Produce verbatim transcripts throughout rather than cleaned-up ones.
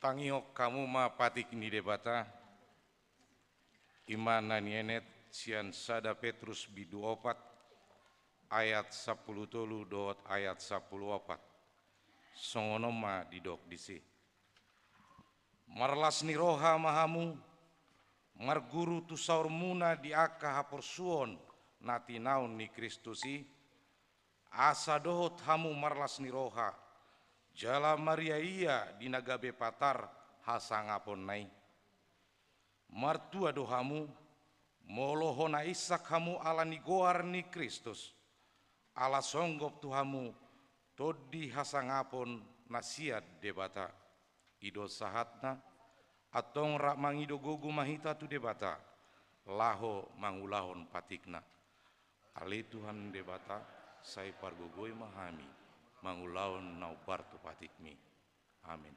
Tangihon hamu ma patik ni Debata, i ma na nienet sian sada Petrus bindu opat ayat sampulu tolu dohot ayat sampulu opat. Songon on ma didok disi. Marlas ni roha ma hamu, marguru tu saurmuna di angka haporsuon na tinaon ni Kristus i, asa dohot hamu marlas ni roha, jala mariaia di na gabe patar hasangaponna i. Martua do hamu, molo hona insak hamu ala ni goar ni Kristus, ala songgop tu hamu tondi hasangapon na sian Debata. I do sahatna, antong rap mangido gogo ma hita tu Debata, laho mangulahon patikna. Ale Tuhan Debata, sai pargogoi ma hami, mangulahon na hombar tu patikmi. Amin.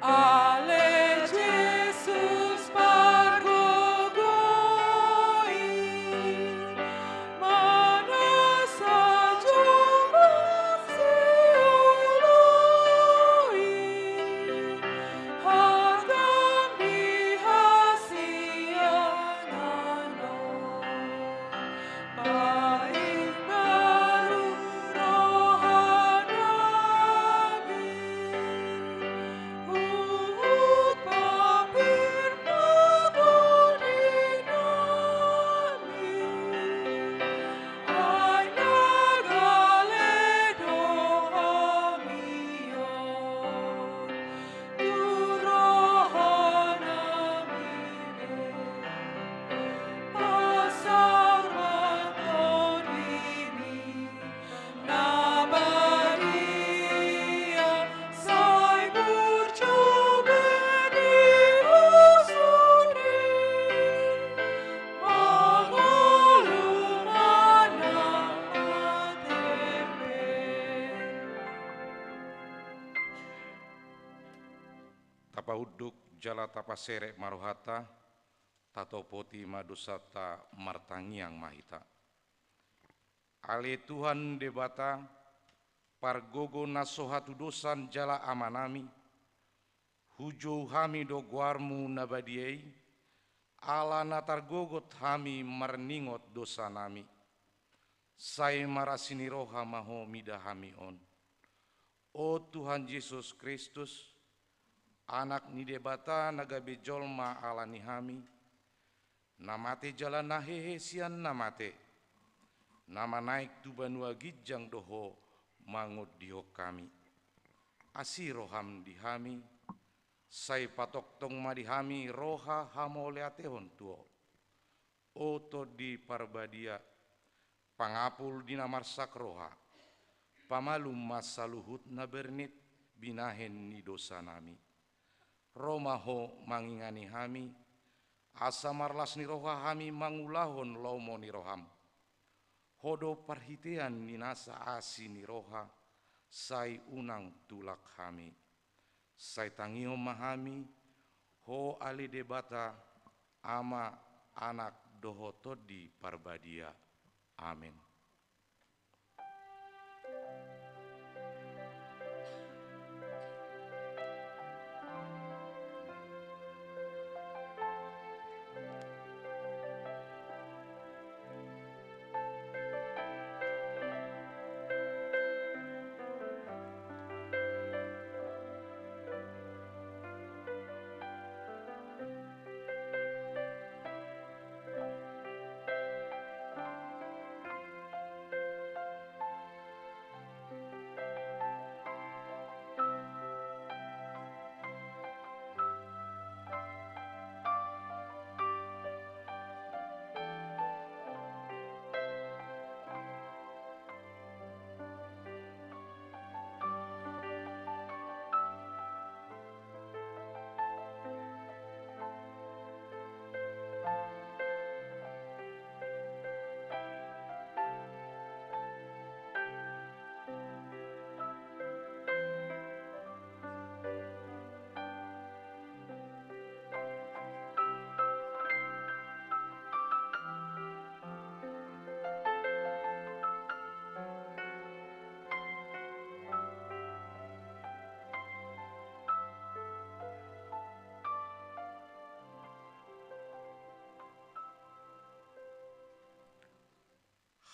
Ale Jesus pargogoi, manasa jumpa sioloi, hata di hasiangan on. Tapaunduk jala tapaserep ma rohanta, tatopoti ma dosanta, martangiang ma hita. Ale Tuhan Debata, pargogo na so hatudosan jala Amanami, hujou hami do goarmu na badia i, ala na targogot hami marningot dosanami. Sai marasi ni roha ma Ho mida hami on. O Tuhan Jesus Kristus, Anak ni Debata na gabe jolma ala ni hami, na mate jala na hehe sian na mate, na manaek tu banua ginjang do Ho mangondihon hami. Asi roham di hami, sai patongtong ma di hami roha hamauliatehon tu Ho. O Tondi Parbadia, pangapul di na marsak roha, pamalum ma saluhut na bernit binahen ni dosanami. Ro ma Ho mangingani hami, asa marlas ni roha hami mangulahon lomo ni roham. Ho do parhitean ni nasa asi ni roha, sai unang tulak hami. Sai tangihon ma hami, Ho ale Debata, Ama, Anak dohot Tondi Parbadia. Amen.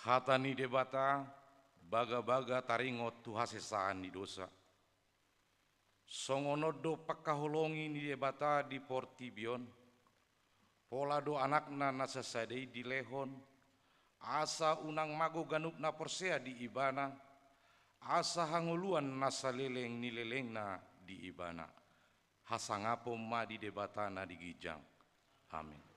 Hata ni Debata, bagabaga taringot tu hasesaan ni dosa. Songon on do pangkaholongi ni Debata di portibi on, pola do Anakna na sasada i dilehon, asa unang mago ganup na porsea di Ibana, asa hangoluan na saleleng ni lelengna di Ibana. Hasangapon ma di Debata na di ginjang. Amen.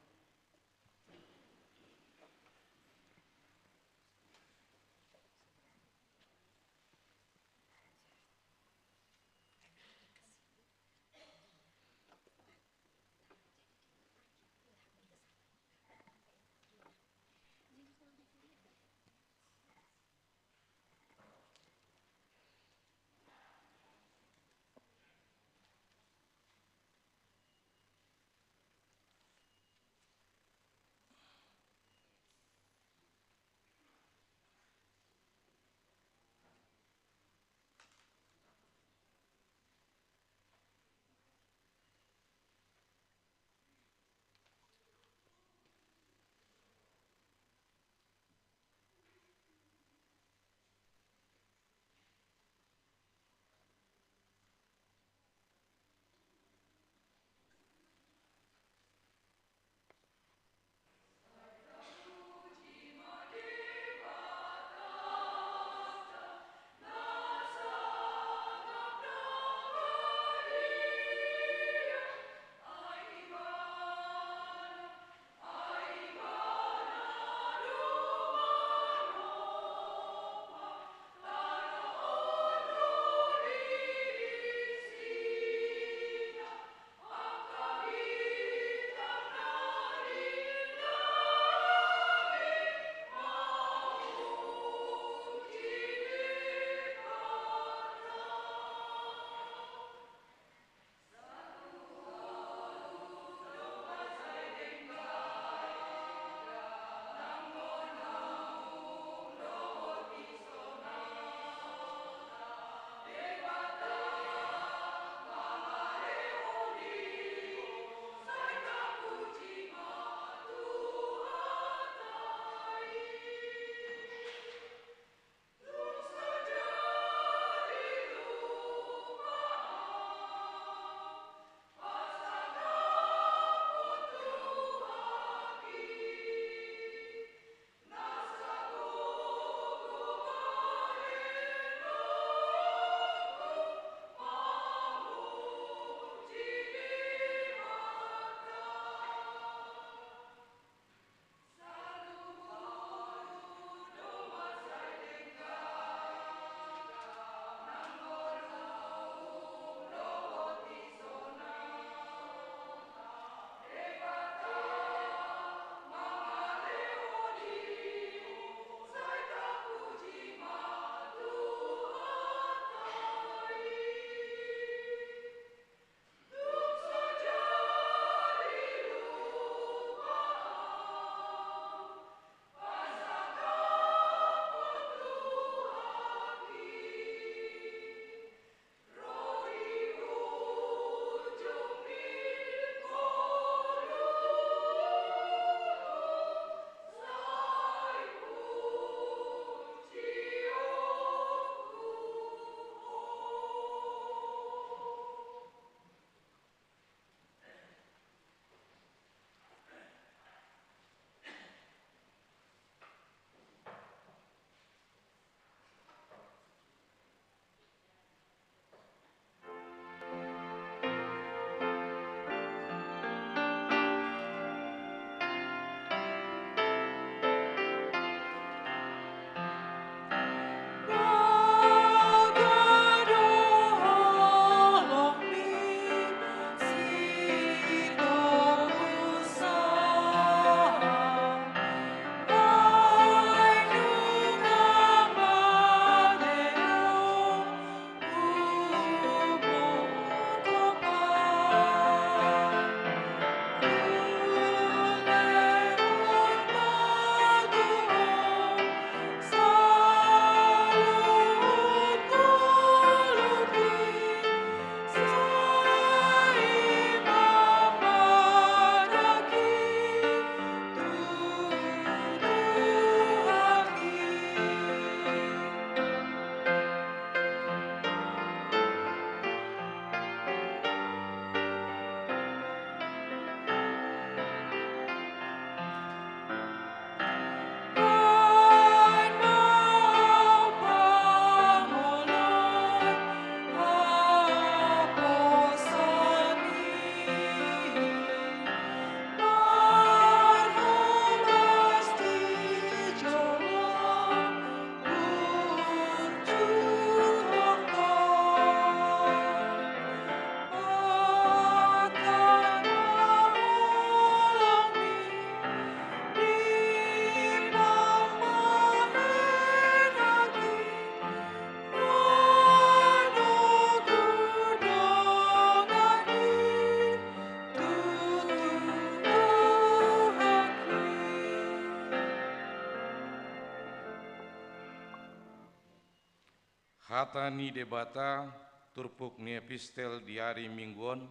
Hata ni Debata turpuk ni epistel di ari Minggu on,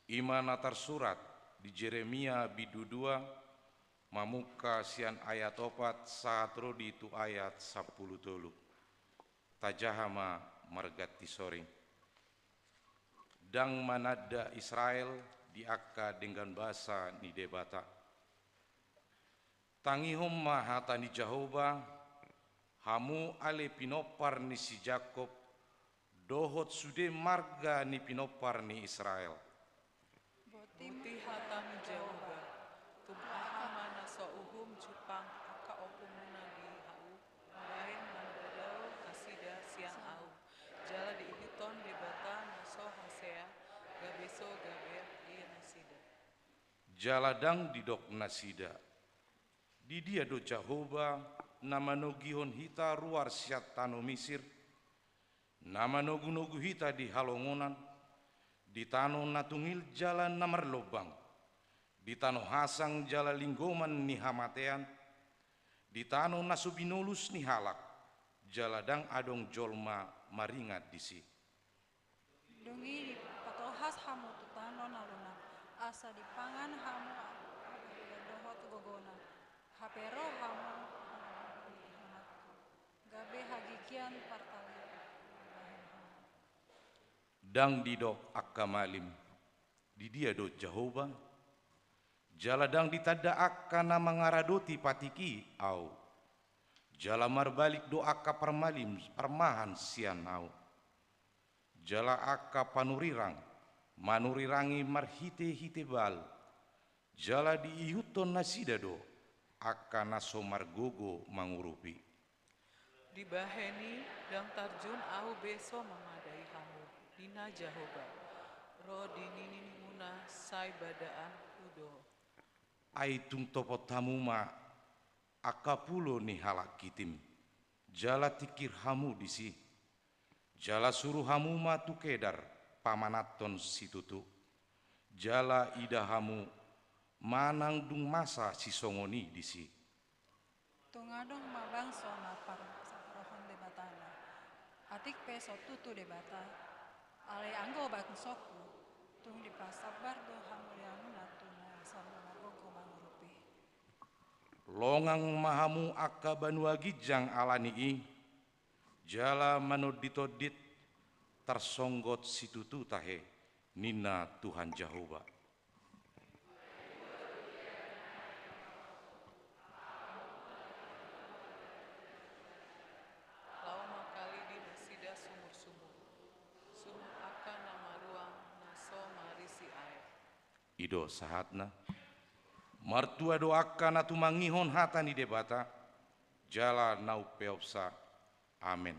i ma na tarsurat di Jeremia bindu dua, mamungka sian ayat opat sahat ro di tu ayat sampulu tolu. Tajaha ma marganti soring. Ndang mananda Israel di angka denggan basa ni Debata. Tangihon ma hata ni Jahowa, hamu ale pinompar ni si Jakob, dohot sude marga ni pinompar ni Israel. Boti hata ni Jahowa, tung aha ma na so uhum jumpang angka ompumuna di ahu, bahen mandadao nasida sian ahu, jala diihuthon Debata na so hasea, gabe so gaber di nasida. Jala ndang didok nasida, di dia do Jahowa na manogihon hita ruar sian tano Misir, na manogunogu hita di halongonan, di tano na tungil jala na marlombang, di tano hasang jala linggoman ni hamatean, di tano na so binolus ni halak, jala ndang adong jolma maringan disi. Dung i dipatohas hamu tu tano na lonak, asa dipangan hamu abu dohot gogona, hape ro hamu, gabe hagigian partalian. Ndang didok angka malim, di dia do Jahowa? Jala ndang ditanda angka na mangaradoti patik i ahu. Jala marbalik do angka parmalim parmahan sian ahu. Jala angka panurirang manurirangi marhitehite Baal. Jala diihuthon nasida do angka na so margogo mangurupi. Dibahen i ndang tarjun ahu be so mamadai hamu, ninna Jahowa. Ro di ninimuna sai badaanku do. Ai tung topot hamu ma angka pulo ni halak Kitim, jala tingkir hamu disi. Jala suru hamu ma tu Kedar pamananhon situtu. Jala ida hamu manang dung masa sisongon i disi. Tung adong ma bangso na parsarohon Debatana, atik pe so tutu Debata. Alai anggo bangsongku, tung dipasabar do hamulianmuna tu na so margogo mangurupi. Longang ma hamu angka banua ginjang ala ni i, jala manonditondit tarsonggot situtu tahe, ninna Tuhan Jahowa. Laho ma kali di nasida sumur-sumur, sumur angka na maruang na so marisi aek. I do sahatna. Martua do angka na tumangihon hata ni Debata, jala na umpeopsa. Amen.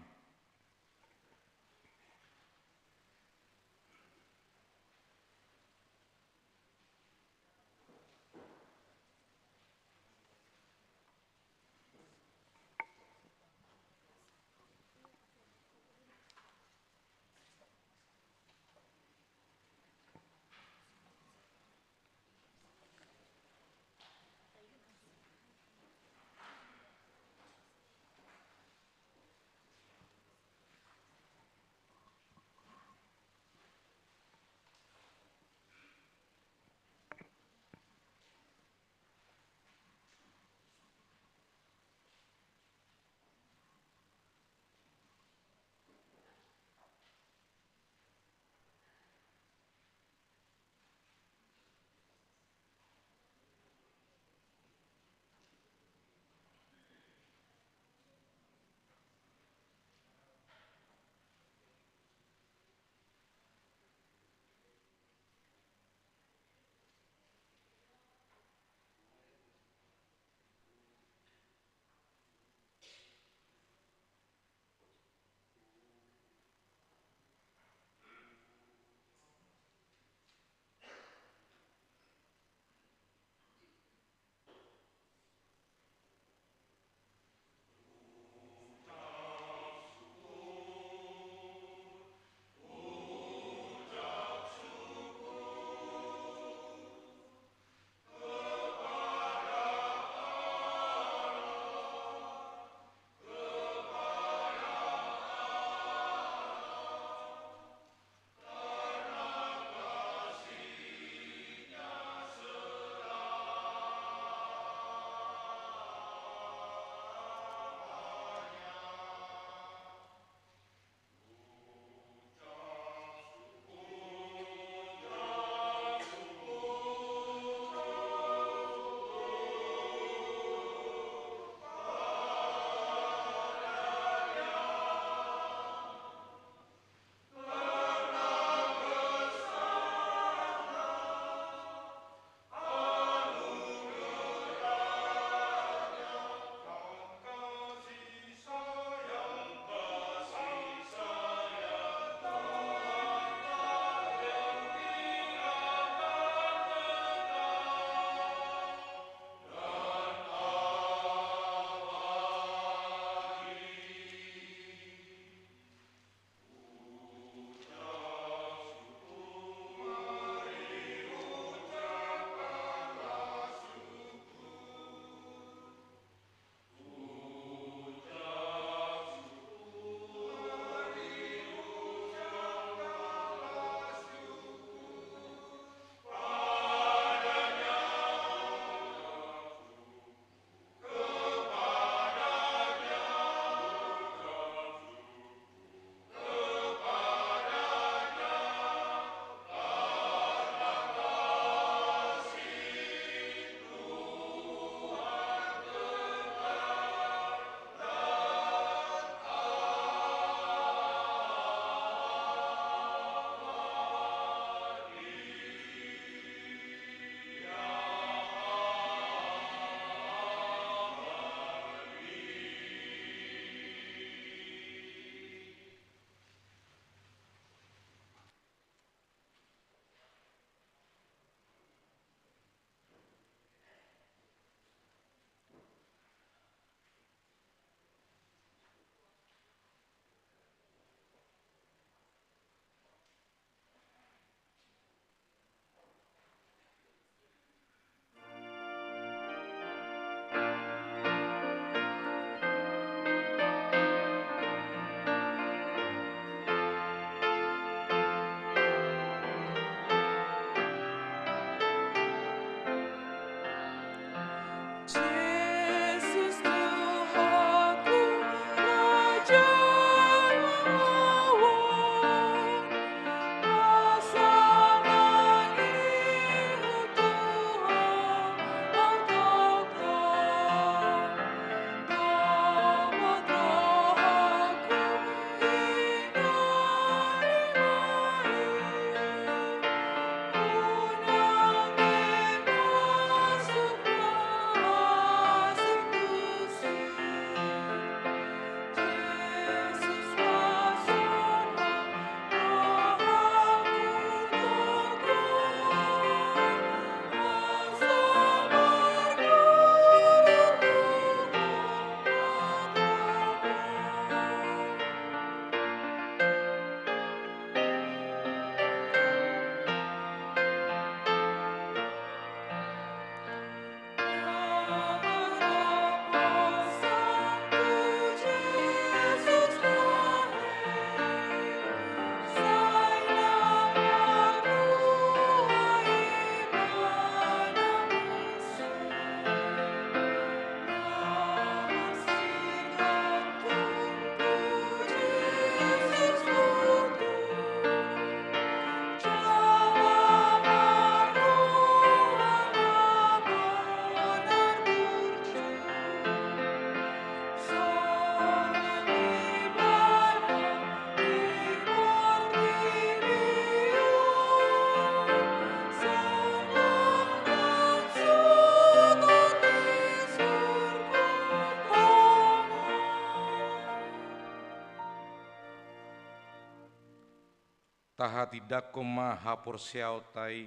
Tahatindangkon ma haporseaonta i,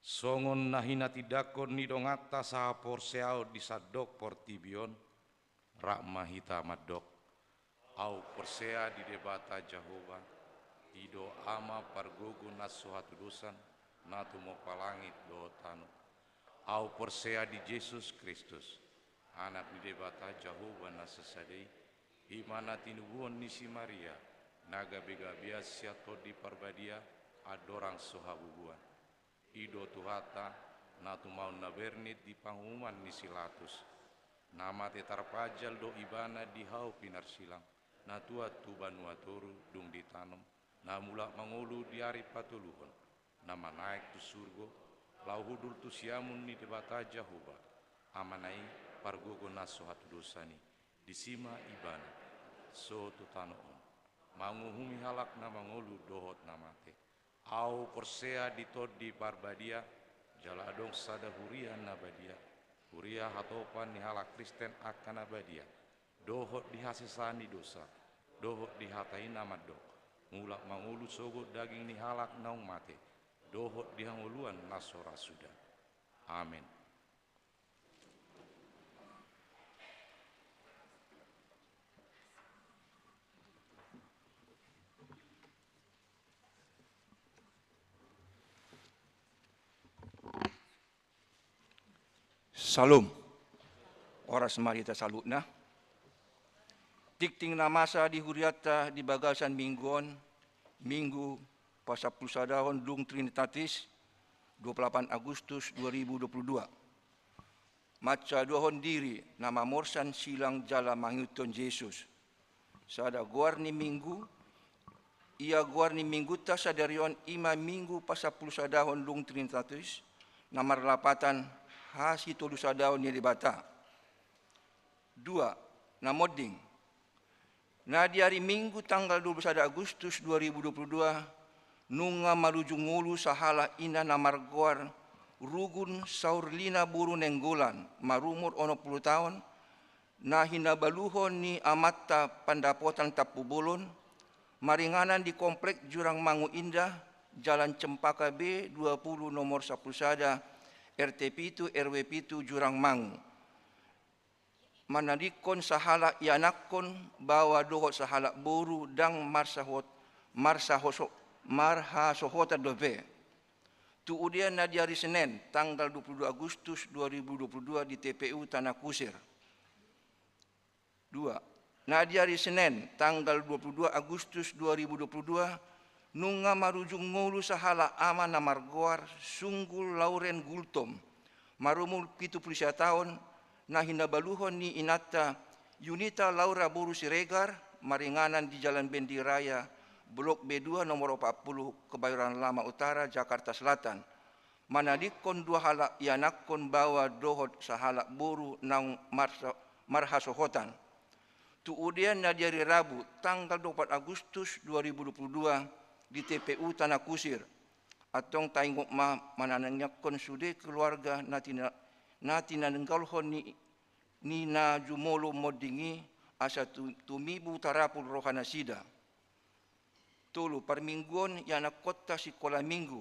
songon na hinatindangkon ni donganta sahaporseaon di sandok portibi on, rap ma hita mandok. Ahu porsea di Debata Jahowa, i do Ama pargogo na so hatudosan, na tumompa langit dohot tano. Ahu porsea di Jesus Kristus, Anak ni Debata Jahowa na sasada i, i ma na tinubuhon ni si Maria, na gabegabean sian Tondi Parbadia, andorang so habubuhan. I do Tuhanta, na tumaon na bernit di panguhuman ni si Latus. Na mate tarpajal do Ibana di hau pinarsilang, na tuat tu banua toru dung ditanom, na mulak mangolu di ari patoluhon, na manaek tu surgo, laho hundul tu siamun ni Debata Jahowa, Amana i pargogo na so hatudosan i, disi ma Ibana, sohot tu tano on, manguhumi halak na mangolu dohot na mate. Ahu porsea di Tondi Parbadia, jala adong sada huria na badia, huria hatopan ni halak Kristen angka na badia, dohot di hasesaan ni dosa, dohot di hata i na mandok, mulak mangolu sogot daging ni halak naung mate, dohot di hangoluan na so ra suda. Amen. Syalom. Horas ma di hita saluhutna. Tingting na masa di hurianta di bagasan minggu on, Minggu pasampulusadahon Lung Trinitatis, dua puluh delapan Agustus dua ribu dua puluh dua. Mansaduahon diri na mamorsan silang jala mangihuthon Jesus. Sada goar ni minggu, ia goar ni minggunta sadari on i ma Minggu pasampulusadahon Lung Trinitatis, na marlapatan hasitolusadaon ni Debata. Dua, na monding. Na di ari Minggu tanggal dua puluh sada Agustus dua ribu dua puluh dua, nunga marujung ngolu sahalak ina na margoar Rugun Saurlina boru Nainggolan, marumur onom pulu taon, na hinabaluhon ni amanta Pandapotan Tampubolon, maringanan di Komplek Jurangmangu Indah, Jalan Cempaka B dua puluh nomor sampulu sada, R T pitu, R W pitu, Jurangmangu. Manadingkon sahalak ianakkon, baoa dohot sahalak boru ndang marsahot-, marsahoso-, marhasohotan dope. Tu udean na di ari Senen, tanggal dua puluh dua Agustus dua ribu dua puluh dua di T P U Tanah Kusir. Dua. Na di ari Senen, tanggal dua puluh dua Agustus dua ribu dua puluh dua, nunga marujung ngolu sahalak ama na margoar Sunggul Lauren Gultom, marumur pitu pulu sia taon, na hinabaluhon ni inanta Yunita Laura boru Siregar, maringanan di Jalan Bendi Raya, Blok B dua, nomor opat pulu, Kebayoran Lama Utara, Jakarta Selatan. Manadingkon dua halak ianakkon, baoa dohot sahalak boru naung marsa-, marhasohotan. Tu udean na di ari Rabu, tanggal dua puluh empat Agustus dua ribu dua puluh dua, di T P U Tanah Kusir. Antong taingot ma manangiangkon sude keluarga na tina-, na tinanggalhon ni, ni na jumolo monding i, asa tu-, tumibu tarapul rohanasida. Tolu, parmingguon ianakkonta sikola minggu.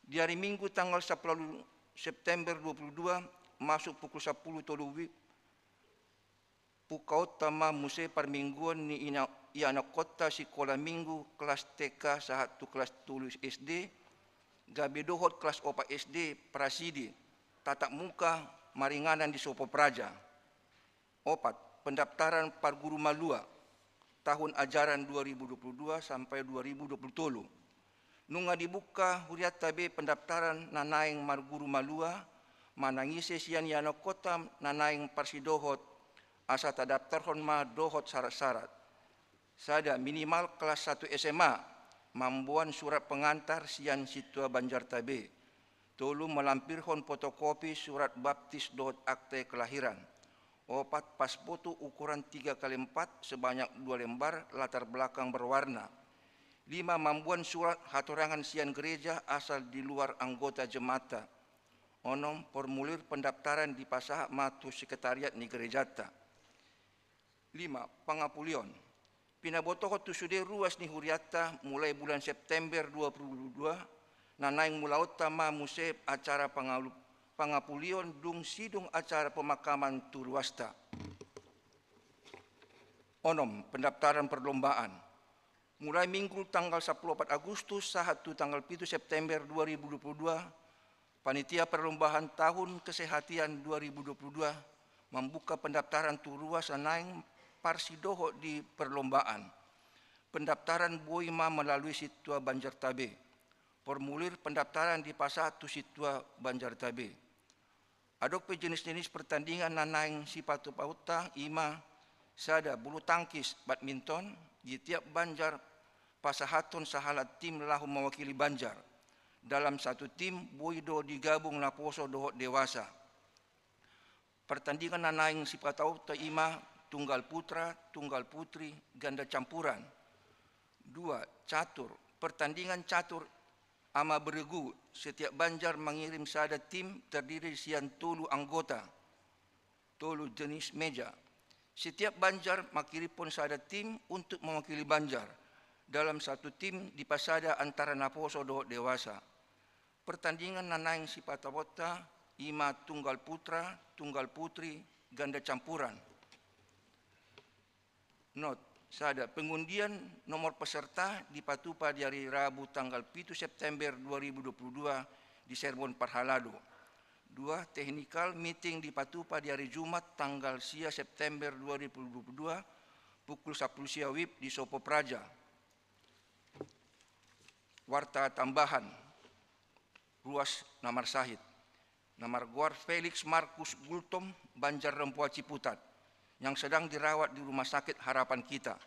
Di ari Minggu tanggal sampulu ualu September dua puluh dua, masuk pukul sampulu tolu wi-, pungkaonta ma muse parmingguon ni ina-, ianakkonta sikola minggu kelas T K sahat tu kelas tolu S D, gabe dohot kelas opat S D prasidi, tatap muka, maringanan di Sopo Praja. Opat, pendaftaran parguru malua tahun ajaran dua ribu dua puluh dua sampai dua ribu dua puluh tolu. Nunga dibuka hurianta be pendaftaran na naeng marguru malua, manang ise sian ianakkonta na naeng parsidohot, asa tadaftarhon ma dohot sarat-sarat. Sada, minimal kelas satu S M A, mamboan surat pengantar sian sintua banjarta be. Tolu, malampirhon fotokopi surat baptis dohot akte kelahiran. Opat, pas foto ukuran tiga kali empat sebanyak dua lembar, latar belakang berwarna. Lima, mamboan surat hatorangan sian gereja asal di luar anggota jemaatta. Onom, formulir pendaftaran dipasahat ma tu sekretariat ni gerejata. Lima, pangapulion. Pinabotohon tu sude ruas ni hurianta mulai bulan September dua puluh dua, na naeng mulaonta ma muse acara pangalu-, pangapulion dung sidung acara pemakaman tu ruasta. Onom, pendaftaran perlombaan. Mulai Minggu tanggal sampulu opat Agustus sahat tu tanggal pitu September dua ribu dua puluh dua, Panitia Perlombaan Tahun Kesehatan dua ribu dua puluh dua mambuka pendaftaran tu ruas na naeng parsidohot di perlombaan. Pendaftaran boi ma melalui Sintua Banjartabe. Formulir pendaftaran dipasahat tu Sintua Banjartabe. Adong pe jenis-jenis pertandingan na naeng sipatupaonta i ma: sada, bulu tangkis, badminton, di tiap banjar pasahathon sahalak tim laho mewakili banjar. Dalam satu tim boi do digabung naposo dohot dewasa. Pertandingan na naeng sipatupaonta i ma tunggal putra, tunggal putri, ganda campuran. Dua, catur. Pertandingan catur ama beregu, setiap banjar mengirim sada tim terdiri sian tolu anggota, tolu jenis meja. Setiap banjar mangkirimhon sada tim untuk mewakili banjar. Dalam satu tim dipasada antara naposo dohot dewasa. Pertandingan na naeng sipatupaonta i ma tunggal putra, tunggal putri, ganda campuran. Not, sada, pengundian nomor peserta dipatupa di ari Rabu tanggal pitu September dua ribu dua puluh dua di Serbon Parhalado. Dua, technical meeting dipatupa di ari Jumat tanggal sia September dua ribu dua puluh dua, pukul sampulu sia WIB di Sopo Praja. Warta tambahan, ruas na marsahit, na margoar Felix Markus Gultom, Banjar Rempoha Ciputat, yang sedang dirawat di Rumah Sakit Harapan Kita,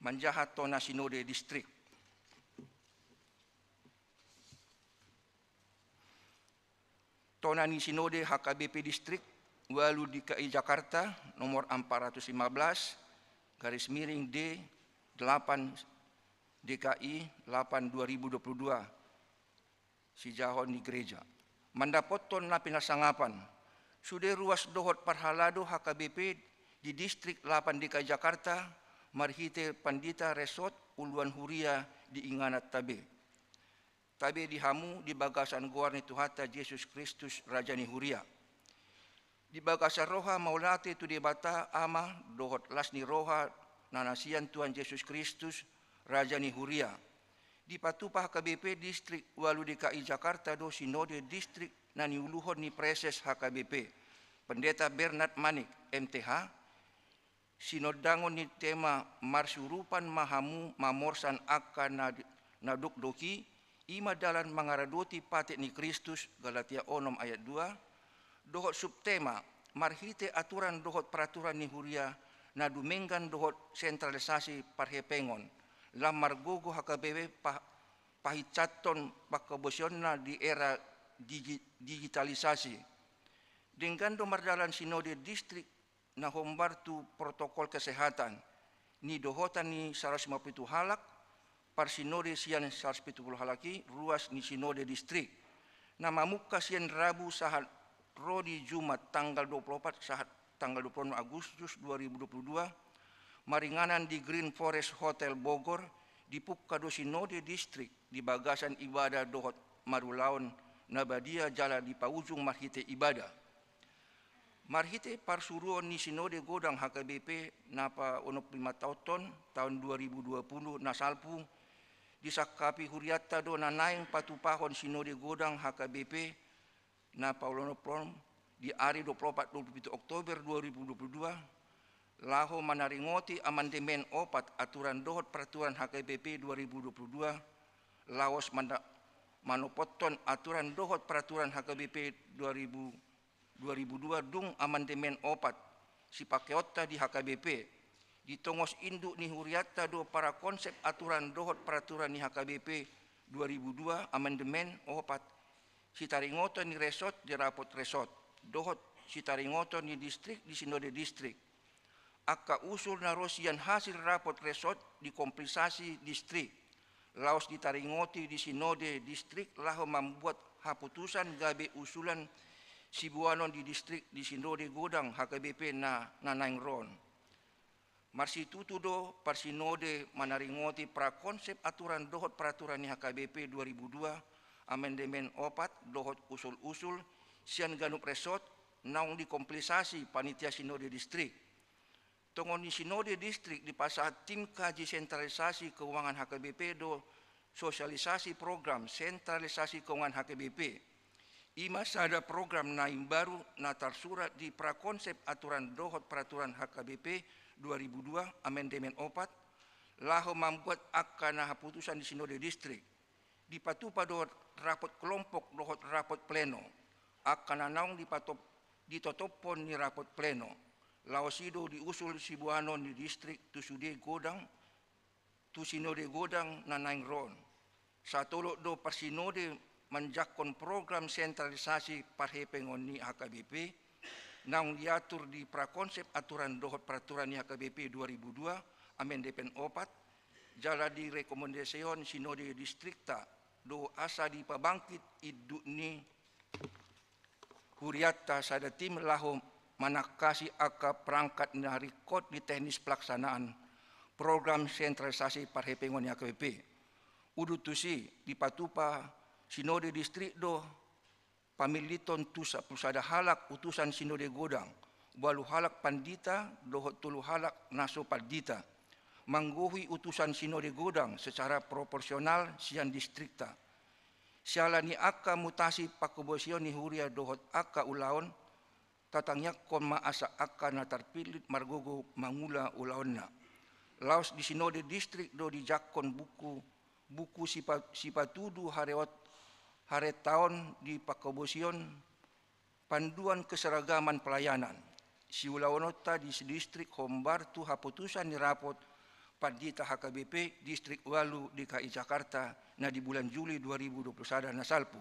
manjaha tona sinode distrik. Tona ni sinode H K B P distrik ualu D K I Jakarta nomor empat ratus lima belas garis miring D delapan D K I delapan dua ribu dua puluh dua, sijahon ni gereja. Mandapothon na pinasangapan, sude ruas dohot parhalado H K B P di distrik delapan D K I Jakarta marhite pandita resort uluan huria di inganan tabe. Tabe di hamu di bagasan goar ni Tuhanta Jesus Kristus, Raja ni Huria. Di bagasan roha mauliate tu Debata Ama dohot las ni roha na nasian Tuhan Jesus Kristus, Raja ni Huria. Dipatupa H K B P distrik ualu D K I Jakarta do sinode distrik na niuluhon ni Praeses H K B P, Pendeta Bernard Manik, M T H, sinondangon ni tema marsiurupan ma hamu mamorsan angka na, na dokdok i, i ma dalan mangaradoti patik ni Kristus, Galatia onom ayat dua, dohot subtema marhite aturan dohot peraturan ni huria na dumenggan dohot sentralisasi parhepengon, lam margogo H K B P pa-, pahinsathon panghabosionna di era digi-, digitalisasi. Denggan do mardalan sinode distrik na hombar tu protokol kesehatan, nidohotan ni saratus lima pulu pitu halak, parsinode sian saratus pitu pulu halak i, ruas ni sinode distrik, na mamungka sian Rabu sahat ro di Jumat tanggal dua pulu opat sahat tanggal dua pulu onom Agustus dua ribu dua pulu dua, maringanan di Green Forest Hotel Bogor, dipungka do sinode distrik di bagasan ibadah dohot marulaon na badia jala dipaujung marhite ibadah. Marhite parsuruon ni Sinode Godang H K B P na paonomhon lima taon, taon dua ribu dua puluh na salpu, disangkapi hurianta do na naeng patupahon Sinode Godang H K B P na paonomhon di ari dua pulu opat dua pulu pitu Oktober dua ribu dua puluh dua, laho manaringoti amandemen opat aturan dohot peraturan H K B P dua ribu dua puluh dua, laos manda-, manopothon aturan dohot peraturan H K B P dua ribu dua ribu dua dung amandemen opat sipakeonta di H K B P. Ditongos induk ni hurianta do para konsep aturan dohot peraturan ni H K B P dua ribu dua amandemen opat, sitaringoton ni resort di rapot resort, dohot sitaringoton ni distrik di sinode distrik. Angka usul na ro sian hasil rapot resort di kompilasi distrik, laos ditaringoti di sinode distrik laho mambuat haputusan gabe usulan siboanon di distrik di Sinode Godang H K B P na, na naeng ro on. Marsitutu do parsinode manaringoti prakonsep aturan dohot peraturan ni H K B P dua ribu dua, amendemen opat dohot usul-usul sian ganup resort naung dikompilisasi panitia sinode distrik. Tongon ni sinode distrik dipasahat tim kaji sentralisasi keuangan H K B P do sosialisasi program sentralisasi keuangan H K B P. I ma sada program na imbaru na tarsurat di prakonsep aturan dohot peraturan H K B P dua ribu dua, amendemen opat, laho mambuat angka na haputusan di sinode distrik. Dipatupa do rapot kelompok dohot rapot pleno, angka na naung dipatop-, ditotophon ni rapot pleno. Laos i do diusul siboanon ni distrik tu sude godang, tu sinode godang na naeng ro on. Satolop do parsinode manjangkon program sentralisasi parhepengon ni H K B P, naung diatur di prakonsep aturan dohot peraturan ni H K B P dua ribu dua, amendemen opat, jala direkomendasihon sinode distrikta do asa dipabangkit induk ni hurianta sada tim laho manangkasi angka perangkat na ringkot di teknis pelaksanaan program sentralisasi parhepengon ni H K B P. Udut tusi dipatupa sinode distrik do pamilliton tu sampulu sada halak utusan sinode godang, ualu halak pandita dohot tolu halak na so pandita, manggohi utusan sinode godang secara proporsional sian distrikta. Siala ni angka mutasi pangkobosion ni huria dohot angka ulaon, tatangiangkon ma asa angka na tarpillit margogo mangula ulaonna. Laos di sinode distrik do dijangkon buku, buku sipa-, sipatudu hareot-, haretaon di pangkobosion, panduan keseragaman pelayanan. Siulaononta di distrik hombar tu haputusan ni rapot pandita H K B P distrik ualu D K I Jakarta na di bulan Juli dua ribu dua puluh sada na salpu.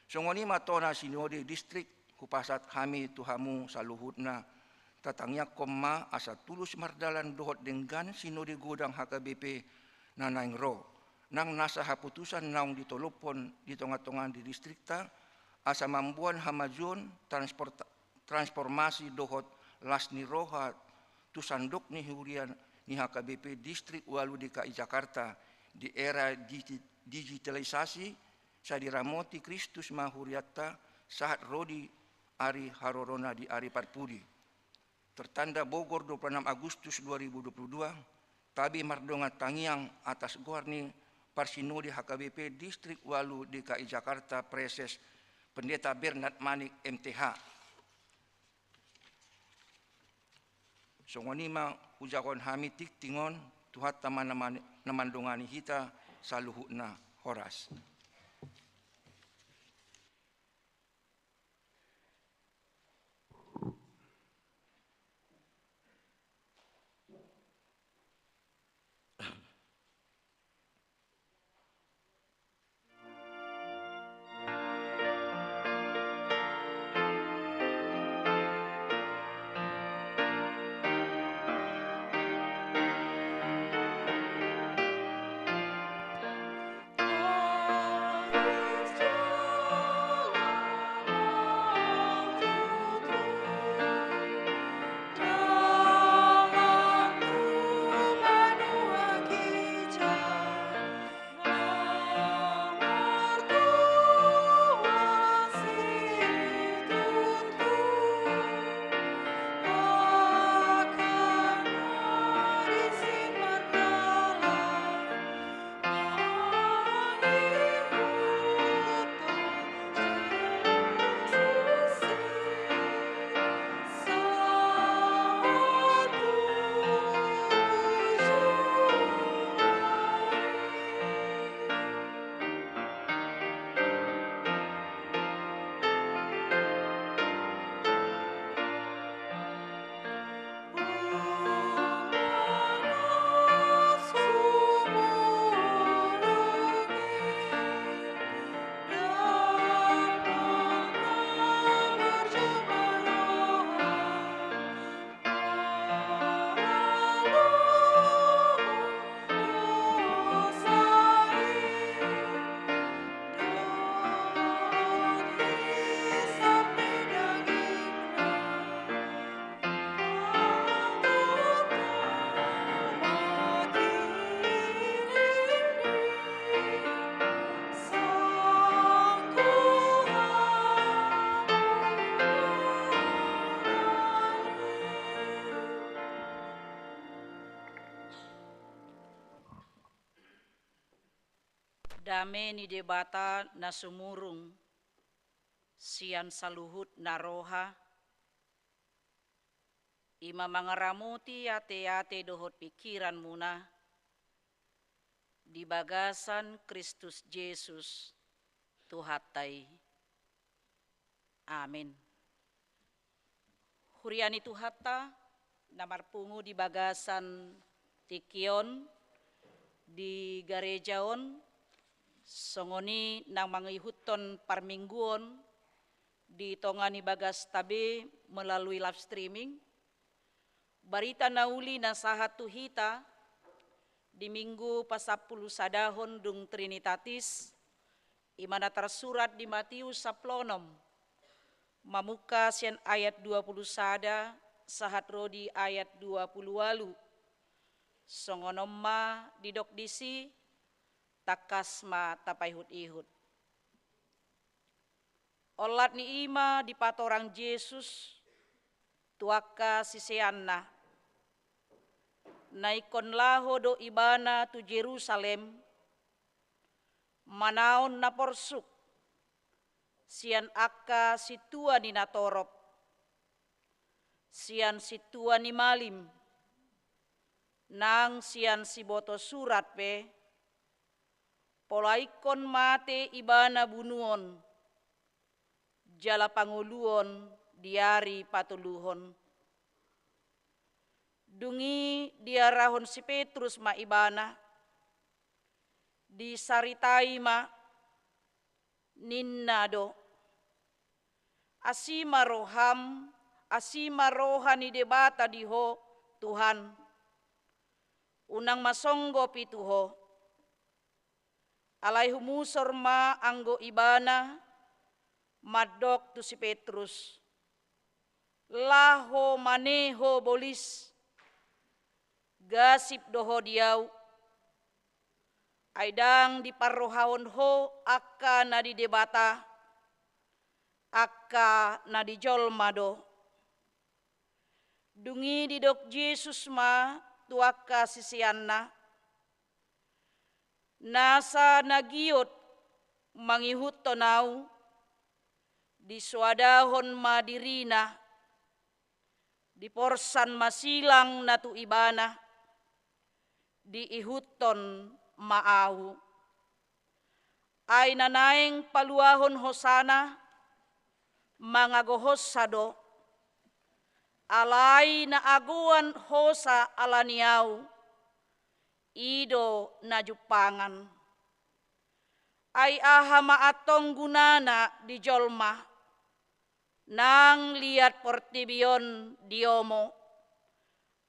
Songon i ma tona sinode distrik, hupasahat hami tu hamu saluhutna, tatangiangkon ma asa tulus mardalan dohot denggan sinode godang H K B P na naeng ro, nang nasa haputusan naung ditolophon di tonga-tonga ni distrikta, asa mamboan hamajuon transport-, transformasi dohot las ni roha tu sandok ni huria ni H K B P distrik ualu D K I Jakarta di era digi-, digitalisasi, sai diramoti Kristus ma hurianta sahat ro di ari harorona di ari parpudi. Tertanda Bogor, dua puluh enam Agustus dua ribu dua puluh dua, tabi mardongan tangiang atas goar ni parsinode H K B P distrik ualu D K I Jakarta, Praeses Pendeta Bernard Manik M T H. Songon i ma hujahahon hami tingting on, Tuhanta ma na man-, na mandongani hita saluhutna. Horas. Dame ni Debata na sumurung sian saluhut na roha, i ma mangaramoti ateate dohot pingkiranmuna di bagasan Kristus Jesus Tuhanta i. Amin. Huria ni Tuhanta na marpungu di bagasan tingki on, di gareja on, songon i nang mangihuthon parmingguon di tonga ni bagasta be melalui live streaming, barita na uli na sahat tu hita di Minggu pasampulusadahon dung Trinitatis, i ma na tarsurat di Matius sampulu onom, mamungka sian ayat dua pulu sada sahat ro di ayat dua pulu ualu. Songon on ma didok disi, tangkas ma tapaihutihut. Olat ni i ma dipatorang Jesus tu angka siseanna. Na ingkon laho do ibana tu Jerusalem, manaon na porsuk sian angka sintua ni natorop, sian sintua ni malim, nang sian siboto surat pe, pola ingkon mate ibana bunuon, jala pangoluon di ari patoluhon. Dung i diarahon si Petrus ma ibana, disaritai ma, ninna do: Asi ma roham, asi ma roha ni Debata di ho, Tuhan. Unang ma songgop i tu ho. Alai humusor ma anggo ibana, mandok tu si Petrus: Laho mane ho bolis, gasip do ho di ahu. Ai ndang diparrohahon ho angka na di Debata, angka na di jolma do. Dung i didok Jesus ma tu angka siseanna: Nasa na giot mangihuthon ahu, disoadahon ma dirina, diporsan ma silang na tu ibana, diihuthon ma ahu. Ai na naeng paluahon hosana, mangagohonsa do. Alai na agoan hosa ala ni ahu, i do na jumpangan. Ai aha ma antong gunana di jolma, nang liat portibi on diomo,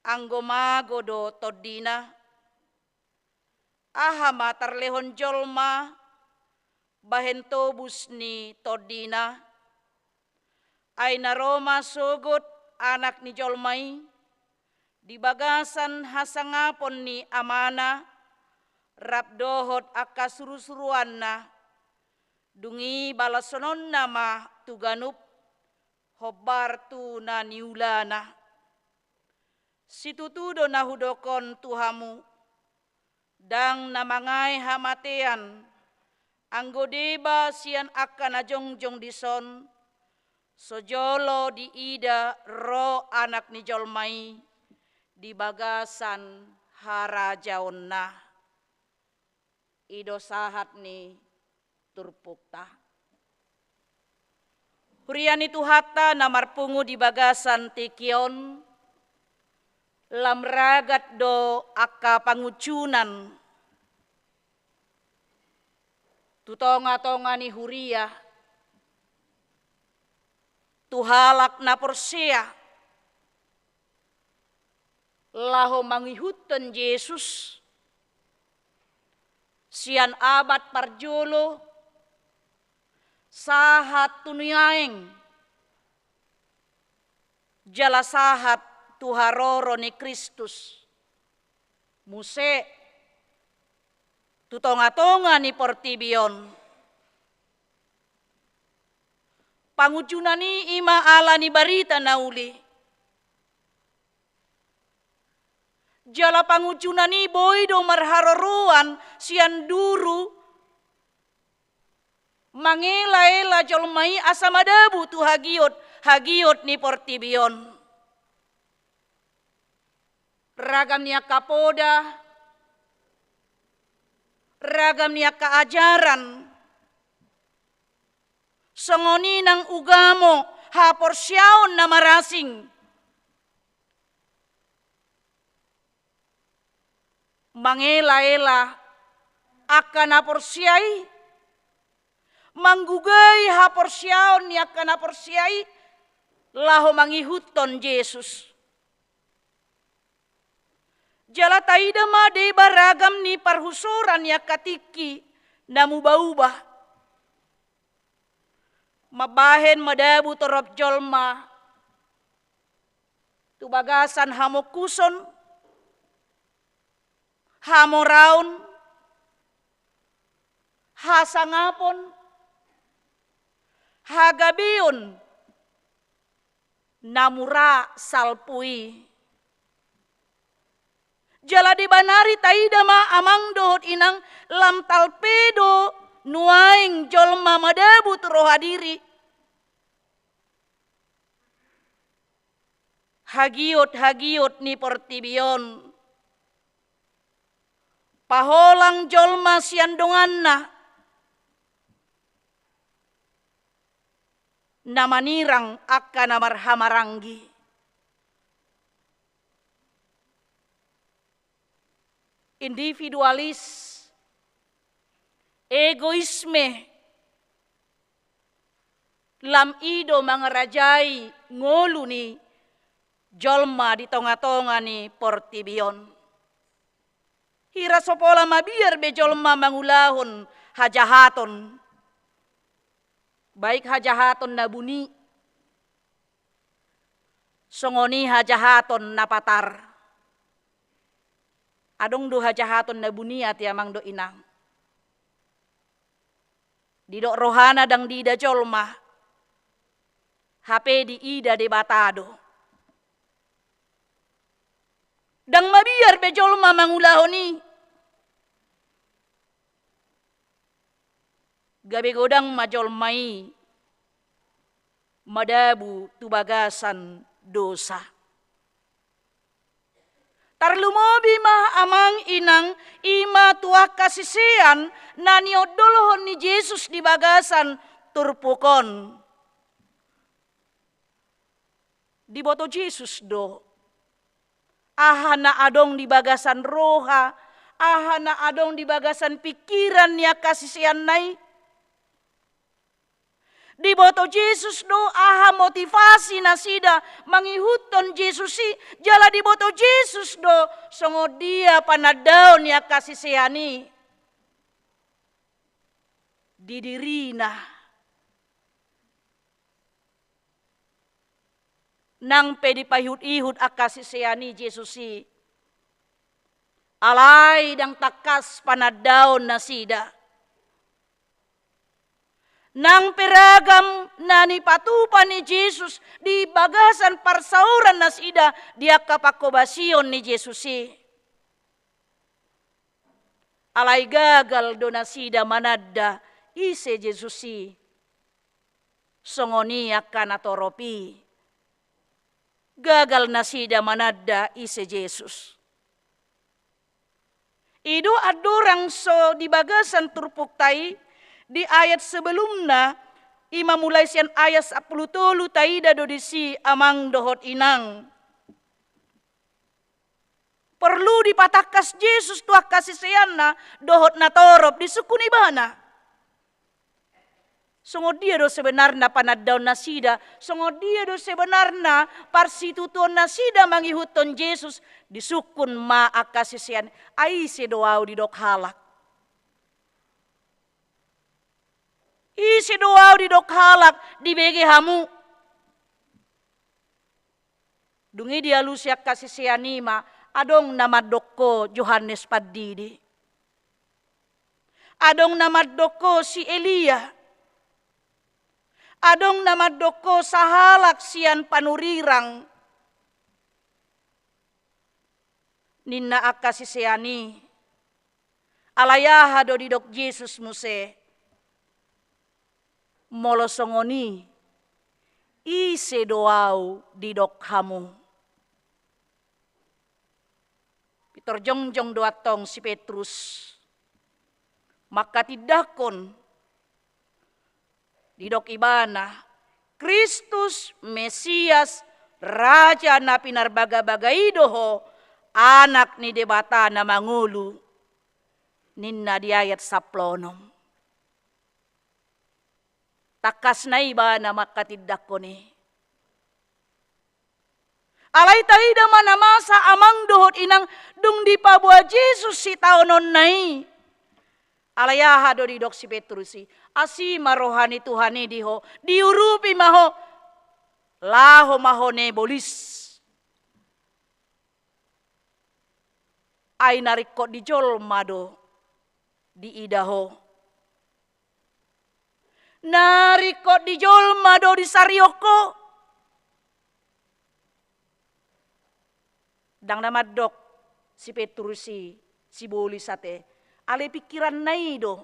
anggo mago do tondina? Aha ma tarlehon jolma bahen tobus ni tondina? Ai na ro ma sogot Anak ni jolma i di bagasan hasangapon ni Amana rap dohot angka surusuruanna, dung i balashononna ma tu ganup, hombar tu na niulana. Situtu do na hudok on tu hamu: Ndang na mangae hamatean, anggo deba sian angka na jongjong dison, so jolo diida ro Anak ni jolma i di bagasan harajaonna. I do sahat ni turpukta. Huria ni Tuhanta na marpungu di bagasan tingki on, lam ragat do angka pangunjunan tu tongatonga ni huria, tu halak na porsea, laho mangihuthon Jesus sian abad parjolo sahat tu nuaeng, jala sahat tu haroro ni Kristus muse tu tongatonga ni portibi on. Pangunjunan i i ma ala ni barita na uli. Jala pangunjunan i boi do marharoroan sian duru Mangelaela jolma i asa madabu tu hagiot, hagiot ni portibi on. Ragam ni angka poda, ragam ni angka ajaran, songon i nang ugamo, haporseaon na marasing. Mangelaela angka na porsea i, manggugai haporseaon ni angka na porsea i, laho mangihuthon Jesus. Jala taida ma deba ragam ni parhusoran ni angka tingki na muba-uba. Mambahen madabu torop jolma tu bagasan hamongkuson, hamoraon, hasangapon, hagabeon, na mura salpu i. Jala deba nari taida ma amang dohot inang, lam talpe do nuaeng jolma madabu tu roha diri. Hagiot-hagiot ni portibi on, paholang jolma sian donganna, na manirang angka na marhahamaranggi. Individualis, egoisme, lam i do mangarajai ngolu ni jolma di tonga-tonga ni portibi on. Hira so pola mabiar be jolma mangulahon hajahaton, baik hajahaton na buni, songon i hajahaton na patar. Adong do hajahaton na buni, ate amang dohot inang. Didok rohana ndang diida jolma, hape diida Debata do. Ndang mabiar be jolma mangulahon i. Gabe godang ma jolma i madabu tu bagasan dosa. Tarlumobi ma amang inang, i ma tu angka sisean na niondolhon ni Jesus di bagasan turpuk on. Diboto Jesus do aha na adong di bagasan roha, aha na adong di bagasan pingkiran ni angka siseanna i. Diboto Jesus do aha motivasi nasida mangihuthon Jesus i, jala diboto Jesus do songon dia panandaon ni angka sisean i di dirina. Nang pe dipaihut-ihut angka sisean ni Jesus i, alai ndang tangkas panandaon nasida. Nang pe ragam na nipatupa ni Jesus di bagasan parsaoran nasida di angka panghobasion ni Jesus i, alai gagal do nasida mananda ise Jesus i. Songon i angka na torop i, gagal nasida mananda ise Jesus. I do andorang so di bagasan turpukta i, di ayat sebelumna, i ma mulai sian ayat sampulu tolu, taida do disi amang dohot inang. Porlu dipatangkas Jesus tu angka siseanna dohot na torop disungkun ibana. Songon dia do sebenarna panandaon nasida, songon dia do sebenarna parsitutuon nasida mangihuthon Jesus, disungkun ma angka sisean, ai ise do ahu didok halak? Ise do ahu didok halak dibege hamu? Dung i dialusi angka sisean i ma, adong na mandok ho Johannes Pandidi. Adong na mandok ho si Elia. Adong na mandok ho sahalak sian panurirang. Ninna angka sisean i. Alai aha do didok Jesus muse? Molo songon i, ise do ahu didok hamu? Pintor jongjong do antong si Petrus mangkatindangkon, didok ibana, Kristus, Mesias, Raja na pinarbagabaga i do ho, Anak ni Debata na mangolu, ninna di ayat sampulu onom. Tangkas na ibana mangkatindangkon i. Alai taida ma na masa amang dohot inang, dung dipaboa Jesus sitaononna i. Alai aha do didok si Petrus i? Asi ma roha ni Tuhan i di ho, diurupi ma ho, laho ma ho nebolis. Ai na ringkot di jolma do diida ho. Na ringkot di jolma do disarihon ho. Ndang na mandok si Petrus i sibolis ate. Alai pingkiranna i do.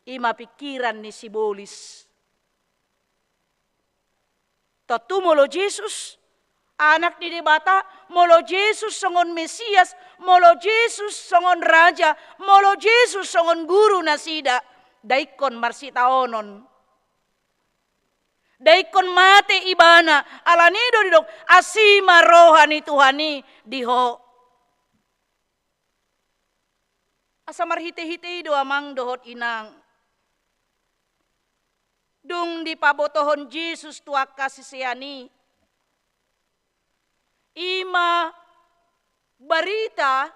I ma pingkiran ni sibolis. Tontu molo Jesus Anak ni Debata, molo Jesus songon Mesias, molo Jesus songon Raja, molo Jesus songon Guru nasida, nda ingkon marsitaonon. Nda ingkon mate ibana, alani do didok, asi ma roha ni Tuhan i di ho. Asa marhitehite i do amang dohot inang. Dung dipabotohon Jesus tu angka sisean i, i ma barita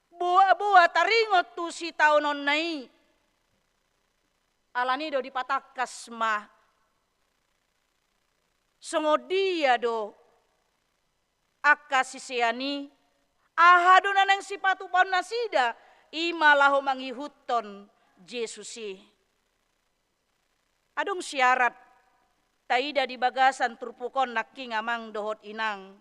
boaboa taringot tu sitaononna i. Alani do dipatangkas ma songon dia do angka sisean i, aha do na naeng sipatupaon nasida, i ma laho mangihuthon Jesus i. Adong siarat taida di bagasan turpuk on nangkin amang dohot inang.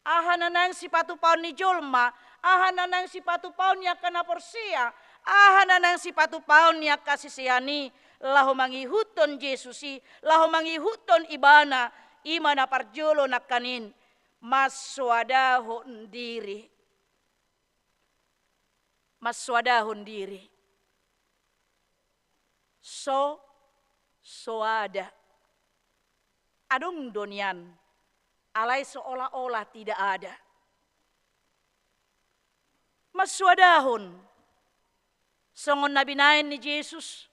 Aha na naeng sipatupaon ni jolma, aha na naeng sipatupaon ni angka na porsea, aha na naeng sipatupaon ni angka sisean i, laho mangihuthon Jesus i, laho mangihuthon ibana, i ma na parjolo nangkanin, mansoadahon diri. Mansoadahon diri. So, soada. Adong do nian, alai seolah-olah tidak ada. Mansoadahon, songon na binaen ni Jesus.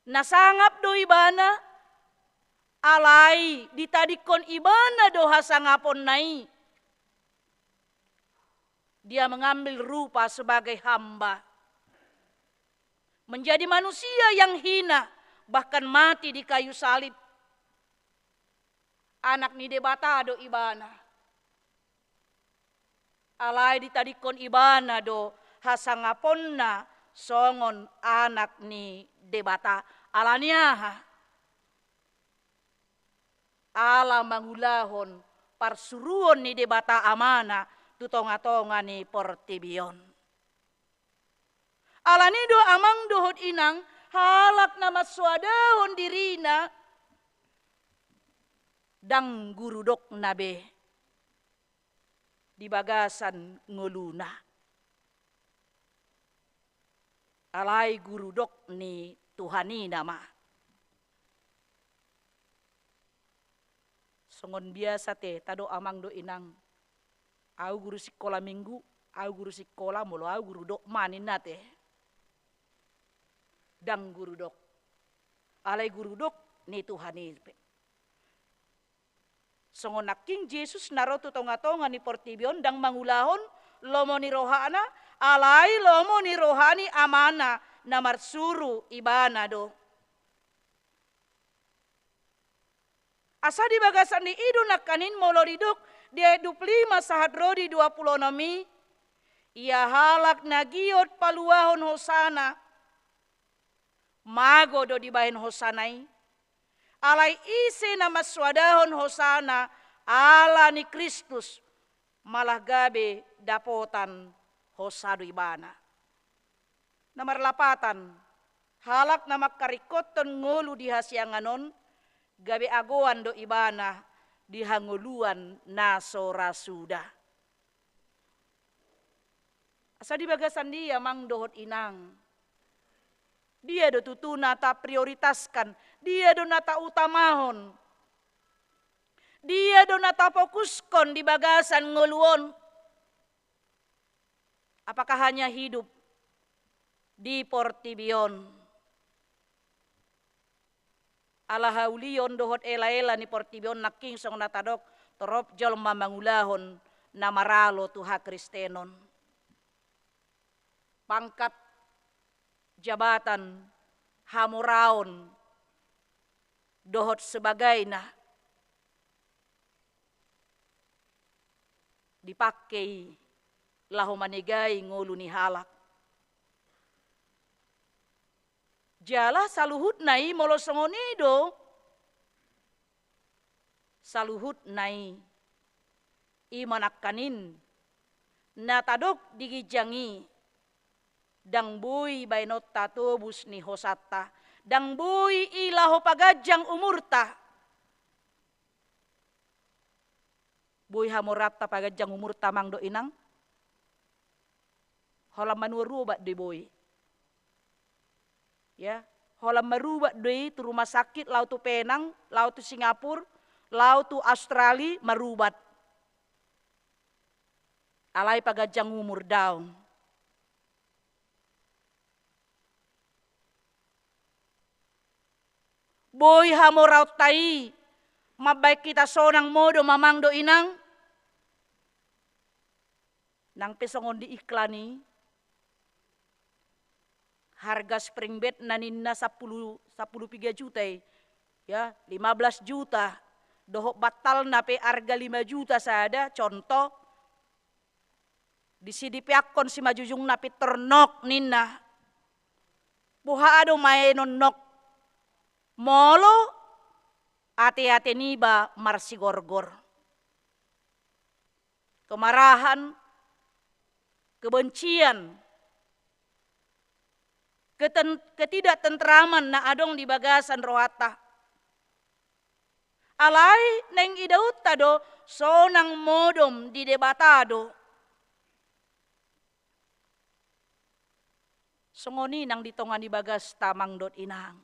Na sangap do ibana, alai ditadingkon ibana do hasangaponna i. Dia mengambil rupa sebagai hamba. Menjadi manusia yang hina, bahkan mati di kayu salib. Anak ni Debata do ibana. Alai ditadingkon ibana do hasangaponna songon Anak ni Debata. Alani aha? Ala mangulahon parsuruon ni Debata Amana tu tongatonga ni portibi on. Alani do amang dohot inang, halak na mansoadahon dirina, ndang gurudokna be di bagasan ngoluna. Alai gurudok ni Tuhan i nama. Songon biasa te, tadok amang dohot inang. Ahu guru sikola minggu, ahu guru sikola, molo ahu gurudok ma ninna te. Ndang gurudok. Alai gurudok ni Tuhan i pe. Songon nangkin Jesus na ro tu tongatonga ni portibi on ndang mangulahon lomo ni rohana, alai lomo ni roha ni Amana na marsuru ibana do. Asa di bagasan ni i do nangkanin molo didok di ayat dua puluh lima sahat ro di dua puluh onom i, ia halak na giot paluahon hosana, mago do dibahen hosana i. Alai ise na mansoadahon hosana ala ni Kristus, malah gabe dapotan hosa do ibana. Na marlapatan, halak na mangkaringkothon ngolu di hasiangan on, gabe agoan do ibana di hangoluan na so ra suda. Asa di bagasan dia, amang dohot inang? Dia do tutu na taprioritaskan, dia do na tautamahon, dia do na tafokuskon di bagasan ngolu on? Apakah hanya hidup di portibi on? Ala haulion dohot elaela ni portibi on nangkin songon na tadok, torop jolma mangulahon na maralo tu hakristenon. Pangkat, jabatan, hamoraon, dohot sebagaina dipangke i laho manegai ngolu ni halak. Jala saluhutna i molo songon i do, saluhutna i, i ma nangkanin na tadok di ginjang i, ndang boi baenonta tobus ni hosanta, ndang boi i laho paganjang umurta. Boi hamoraonta paganjang umurta, amang dohot inang? Holan manuarubat do i boi. Ya, holan marubat do i tu rumah sakit, laho tu Penang, laho tu Singapura, laho tu Australia, marubat. Alai paganjang umur daong. Boi hamoraonta i mambaen hita sonang modom, amang dohot inang? Nang pe songon di iklan i, harga spring bed na ninna sampulu, sampulu piga juta i, ya, lima belas juta, dohot bantalna pe harga lima juta sada, contoh. Disi dipeakkon simanjujungna pintor nok ninna. Boha do maenonna nok molo ateate niba marsigorgor? Kemarahan, kebencian, keten-, ketidaktentraman na adong di bagasan rohanta. Alai naeng idaonta do sonang modom di Debata do. Songon i nang di tonga ni bagasta, amang dohot inang.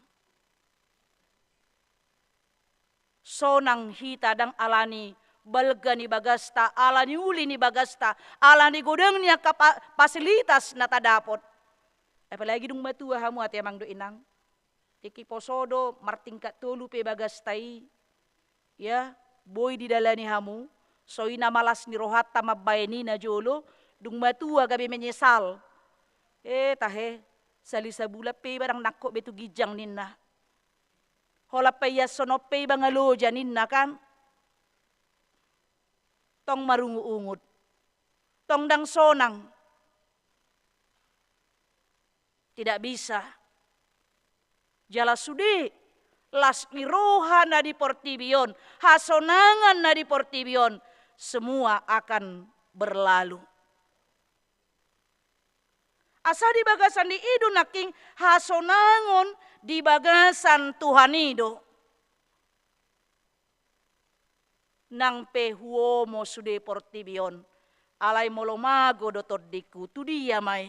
Sonang hita ndang ala ni balga ni bagasta, ala ni uli ni bagasta, ala ni godang ni angka pa-, fasilitas na tadapot. Apalagi dung matua hamu ate, amang dohot inang. Tingki poso do martingkat tolu pe bagasta i, ya, boi didalani hamu, songon i na malas ni rohanta mambaen i najolo, dung matua gabe menyesal. Eh, tahe, sali sabulan pe iba ndang nangkok be tu ginjang ninna. Holan paiason on pe iba nga loja ninna kan. Tong marungutungut. Tong ndang sonang. Tidak bisa. Jala sude las ni roha na di portibi on, hasonangan na di portibi on, semua akan berlalu. Asa di bagasan dia i do nangkin hasonangon di bagasan Tuhan i do. Nang pe huomo sude portibi on, alai molo mago do tondingku, tu dia ma i?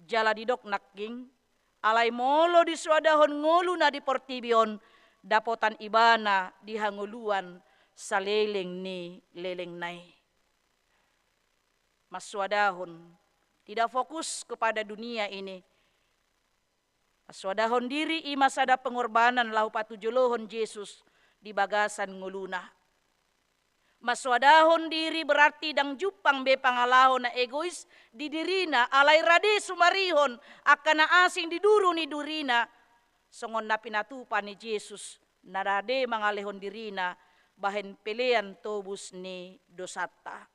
Jala didok nangkin, alai molo disoadahon ngolu na di portibi on, dapotan ibana di hangoluan saleleng ni lelengna i. Mansoadahon, tidak fokus kepada dunia ini. Mansoadahon diri i ma sada pengorbanan laho patujolohon Jesus di bagasan ngoluna. Mansoadahon diri berarti ndang jumpang be pangalaho na egois di dirina, alai rade sumarihon angka na asing di duru ni dirina, songon na pinatupa ni Jesus, na rade mangalehon dirina bahen pelean tobus ni dosanta.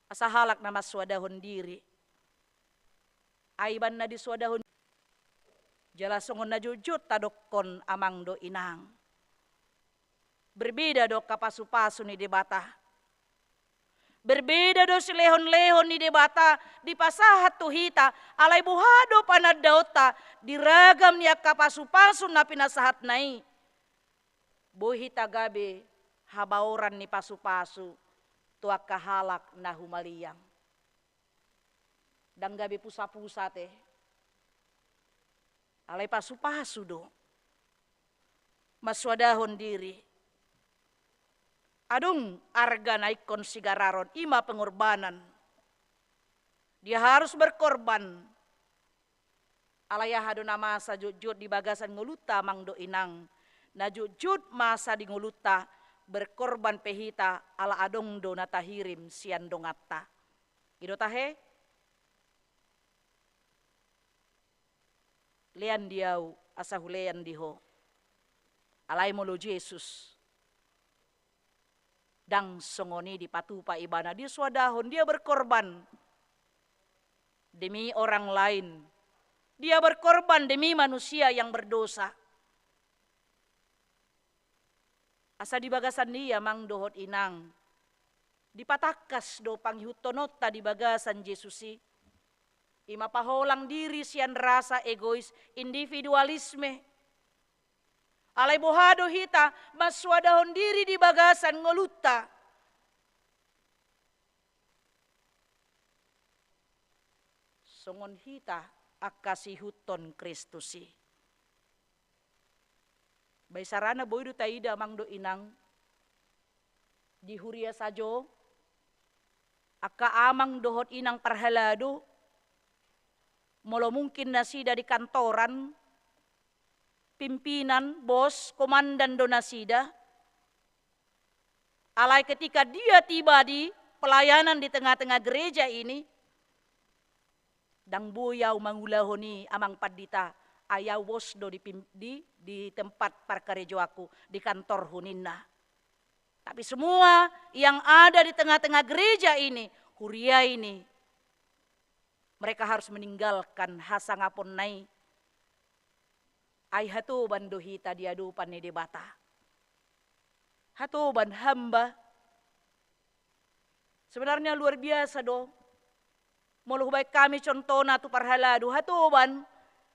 Asa halak na mansoadahon diri, ai baen na disoadahon. Jala songon na jotjot tadokkon, amang dohot inang, Berbeda do angka pasu-pasu ni Debata. Berbeda do silehon-lehon ni Debata dipasahat tu hita, alai boha do panandaonta di ragam ni angka pasu-pasu na pinasahatna i. Boi hita gabe habaoran ni pasu-pasu tu angka halak na humaliang. Ndang gabe pusa-pusa te. Alai pasu-pasu do. Mansoadahon diri. Adong arga na ingkon sigararon, i ma pengorbanan. Dia harus berkorban. Alai aha do na masa jotjot di bagasan ngolunta, amang dohot inang? Na jotjot masa di ngolunta, berkorban pe hita ala adong do na tahirim sian donganta. I do tahe? Lean di ahu, asa hulean di ho. Alai molo Jesus, ndang songon i dipatupa ibana, dia soadahon, dia berkorban demi orang lain. Dia berkorban demi manusia yang berdosa. Asa di bagasan dia, amang dohot inang, dipatangkas do pangihuthononta di bagasan Jesus i. I ma paholang diri sian rasa egois, individualisme. Alai boha do hita mansoadahon diri di bagasan ngolunta? Songon hita angka siihuthon Kristus i. Baisarana boi do taida, amang dohot inang, di huria sajo, angka amang dohot inang parhalado, molo mungkin nasida di kantoran, pimpinan, bos, komandan do nasida. Alai ketika dia tiba di pelayanan di tengah-tengah gereja ini, ndang boi ahu mangulahon i, amang pandita, ai ahu bos do di pim-, di, di tempat parkarejoanku, di kantorhu, ninna. Tapi semua yang ada di tengah-tengah gereja ini, huria ini, mereka harus meninggalkan hasangaponna i. Ai hatoban do hita di adopan ni Debata. Hatoban, hamba. Sebenarnya luar biasa do. Molo hubaen hami contohna tu parhalado, hatoban.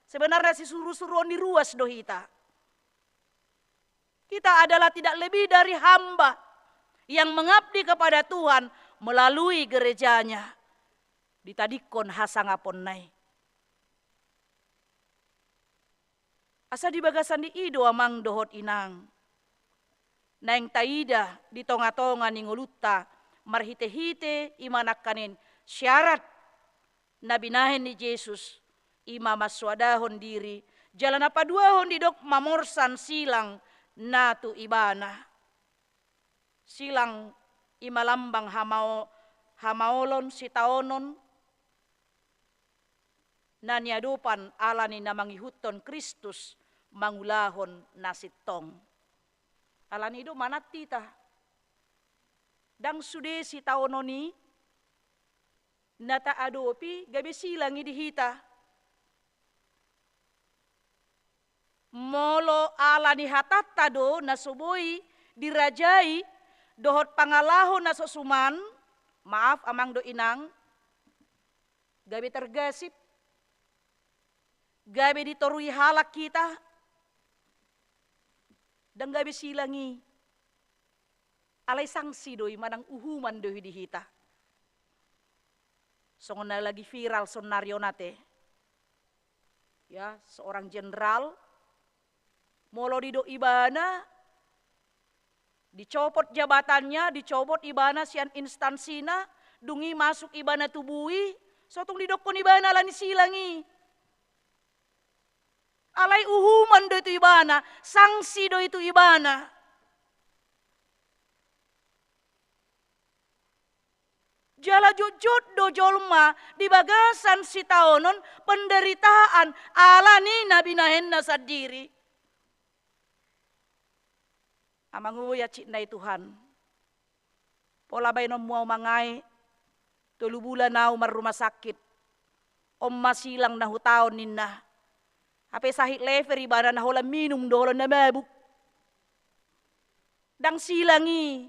Sebenarnya sisuru-suruon ni ruas do hita. Kita adalah tidak lebih dari hamba yang mengabdi kepada Tuhan melalui gerejanya. Ditadingkon hasangaponna i. Asa di bagasan ni i do, amang dohot inang, naeng taida di tonga-tonga ni ngolunta marhite-hite i ma nangkaning syarat na binahen ni Jesus, i ma mansoadahon diri, jala na paduahon didok mamorsan silang na tu Ibana. Silang i ma lambang hamao-, hamaolon sitaonon na niadopan ala ni na mangihuthon Kristus mangulahon na sintong. Ala ni i do manat hita. Ndang sude sitaonon i na taadopi gabe silang i di hita. Molo ala ni hatanta do na so boi dirajai dohot pangalaho na so suman, maaf amang dohot inang, gabe tergasip, gabe ditorui halak hita, ndang gabe silang i. Alai sanksi do i manang uhuman do i di hita. Songon na lagi viral saonari on ate. Ya, seorang jenderal, molo didok ibana, dicopot jabatannya, dicopot ibana sian instansina, dung i masuk ibana tu bui, so tung didokkon ibana ala ni silang i. Alai uhuman do i tu ibana, sanksi do i tu ibana. Jala jotjot do jolma di bagasan sitaonon penderitaan ala ni na binahenna sandiri. Amang, oi, hansit na i Tuhan. Pola baenonmu ahu mangae, tolu bulan ahu marrumah sakit. On ma silang na hutaon ninna. Hape sahit lever ibana na holan minum do holan na mabuk. Ndang silang i,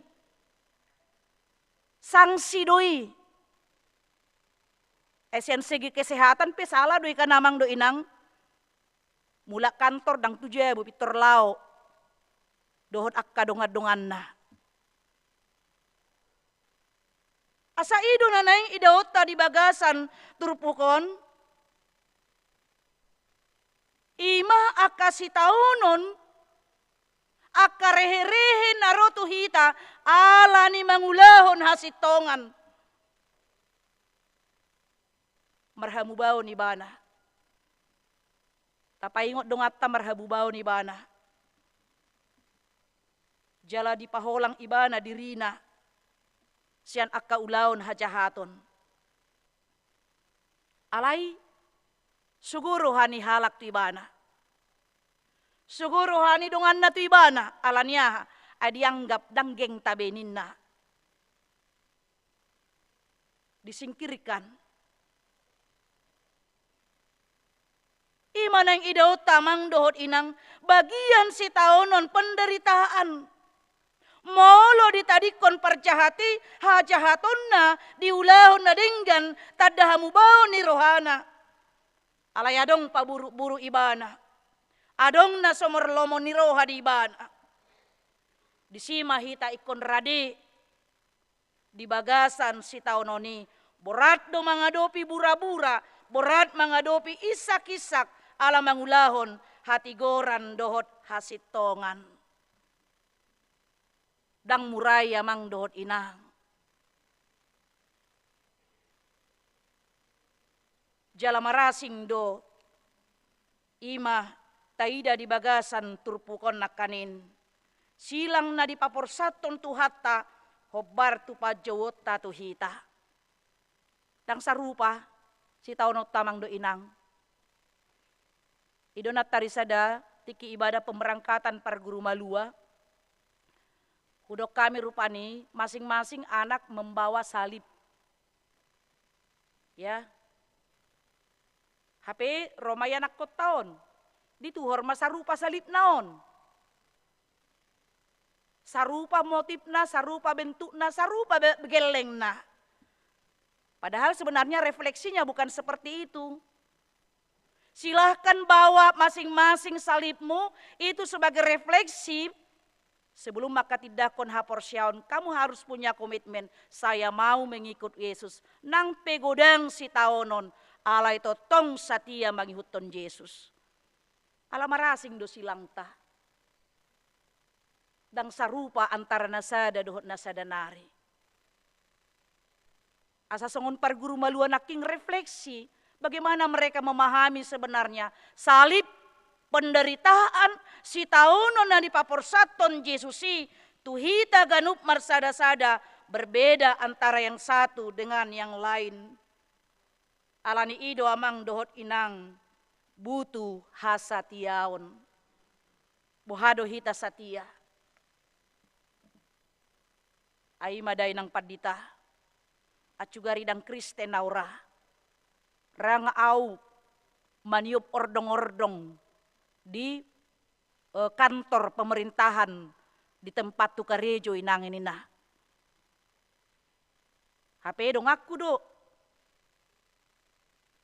sanksi do i. Eh, sian segi kesehatan pe sala do i kan amang dohot inang. Mulak kantor ndang tu jabu pintor laho dohot angka dongan-donganna. Asa i do na naeng idaonta di bagasan turpuk on, i ma angka sitaonon, angka rehe-rehe na ro tu hita ala ni mangulahon hasintongan. Marhamubaon ibana. Tapaingot donganta marhamubaon ibana. Jala dipaholang ibana dirina sian angka ulaon hajahaton. Alai sogo roha ni halak tu ibana. Sogo roha ni donganna tu ibana, ala ni aha? Ai dianggap ndang geng tabe ninna. Disingkirkan. I ma naeng idaonta amang dohot inang, bagian sitaonon penderitaan. Molo ditadingkon parjahat i, hajahatonna diulahon na denggan, tanda hamubaon ni rohana. Alai adong paburuk-buruk ibana. Adong na so marlomo ni roha di ibana. Disi ma hita ingkon rade di bagasan sitaonon i. Borat do mangadopi bura-bura, borat mangadopi insak-insak, ala mangulahon hatigoran dohot hasintongan. Ndang mura i amang dohot inang. Jala marasing do i ma taida di bagasan turpuk on nangkaning silang na dipaporsathon Tuhanta hombar tu panjouonta tu hita. Ndang sarupa sitaononta amang dohot inang. I do nantoari sada tingki ibadah pemberangkatan parguru malua. Hudok hami rupani masing-masing anak membawa salib. Ya. Hape ro ma i anakkonta on. Dituhor ma sarupa salibna on. Sarupa motifna, sarupa bentukna, sarupa be-, gellengna. Padahal sebenarnya refleksinya bukan seperti itu. Silahkan bawa masing-masing salibmu itu sebagai refleksi. Sebelum mangkatindangkon haporseaon, kamu harus punya komitmen, "Saya mau mengikut Yesus." Nang pe godang sitaonon, alai tongtong satia mangihuthon Jesus. Ala marasing do silangta. Ndang sarupa antara na sada dohot na sada nari. Asa songon parguru malua nangkin refleksi, bagaimana mereka memahami sebenarnya salib, penderitaan, sitaonon na dipaporsathon Jesus i, tu hita ganup marsada-sada, berbeda antara yang satu dengan yang lain. Ala ni i do amang dohot inang butuh hasatiaon. Boha do hita satia? Ai ma da inang pandita, ancugari ndang Kristen au ra, ra nga au maniop ordong-ordong di, eh, kantor pemerintahan di tempathu karejo inang ninna. Hape donganku do.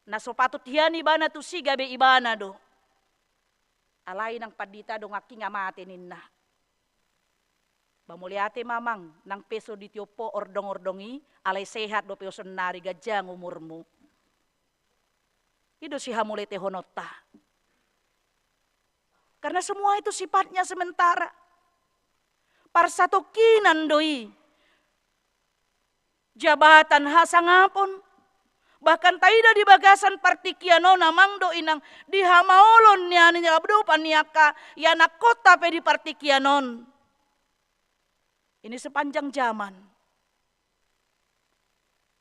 Na so patut hian ibana tusi gabe ibana do. Alai inang pandita donganki nga mate ninna. Ba mauliate ma amang, nang pe so ditiop ho ordong-ordong i, alai sehat dope ho saonnari, ganjang umurmu. I do sihamuletehononta. Karena semua itu sifatnya sementara. Parsatongkinan do i. Jabatan hasangapon. Bahkan taida di bagasan partingkian on amang dohot inang, di hamaolon ni adopan ni angka ianakkonta pe di partingkian on. Ini sepanjang zaman.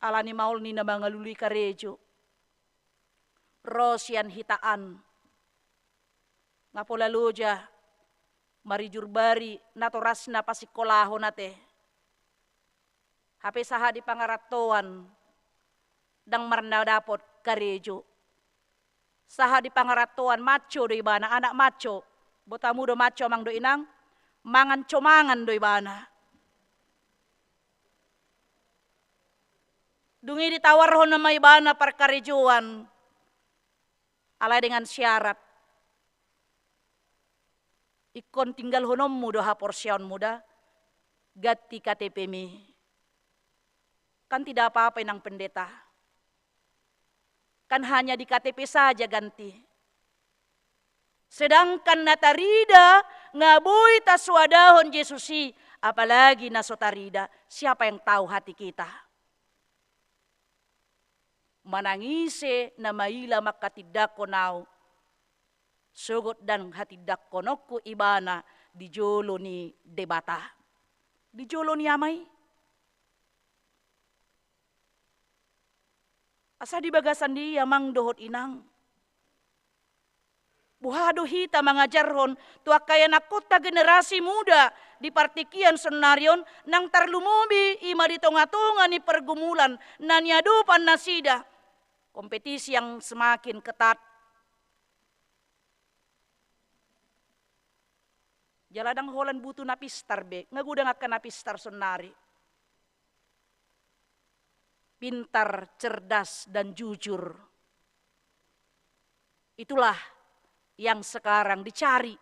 Ala ni maol ni na mangalului karejo. Ro sian hita an. Nga pola loja marijur bari natorasna pasingkolahon ate. Hape sahat di pangarantoan ndang marna dapot karejo. Sahat di pangarantoan manco do ibana, anak manco. Botomu do manco amang dohot inang. Mangan comangan do ibana. Dung i ditawarhon nama ibana parkarejoan, alai dengan syarat. Ingkon tinggalhononmu do haporseaonmu da, ganti K T P-mi. Kan tidak apa-apa, Inang Pendeta. Kan hanya di K T P saja ganti. Sedangkan na tarida nga boi tasoadahon Jesus i, apalagi na so tarida. Siapa yang tahu hati kita? Manang ise na maila manghatindanghon ahu, sogot ndang hatindangkononku ibana di jolo ni Debata, di jolo ni Ama i. Asa di bagasan di i, Amang dohot Inang, boha do hita mangajarhon tu angka ianakkonta generasi muda di partingkian saonari on, nang tarlumobi i ma di tongatonga ni pergumulan na niadopan nasida, kompetisi yang semakin ketat. Jala ndang holan butuh na pistar be, nga godang angka na pistar saonari. Pintar, cerdas, dan jujur. Itulah yang sekarang dicari.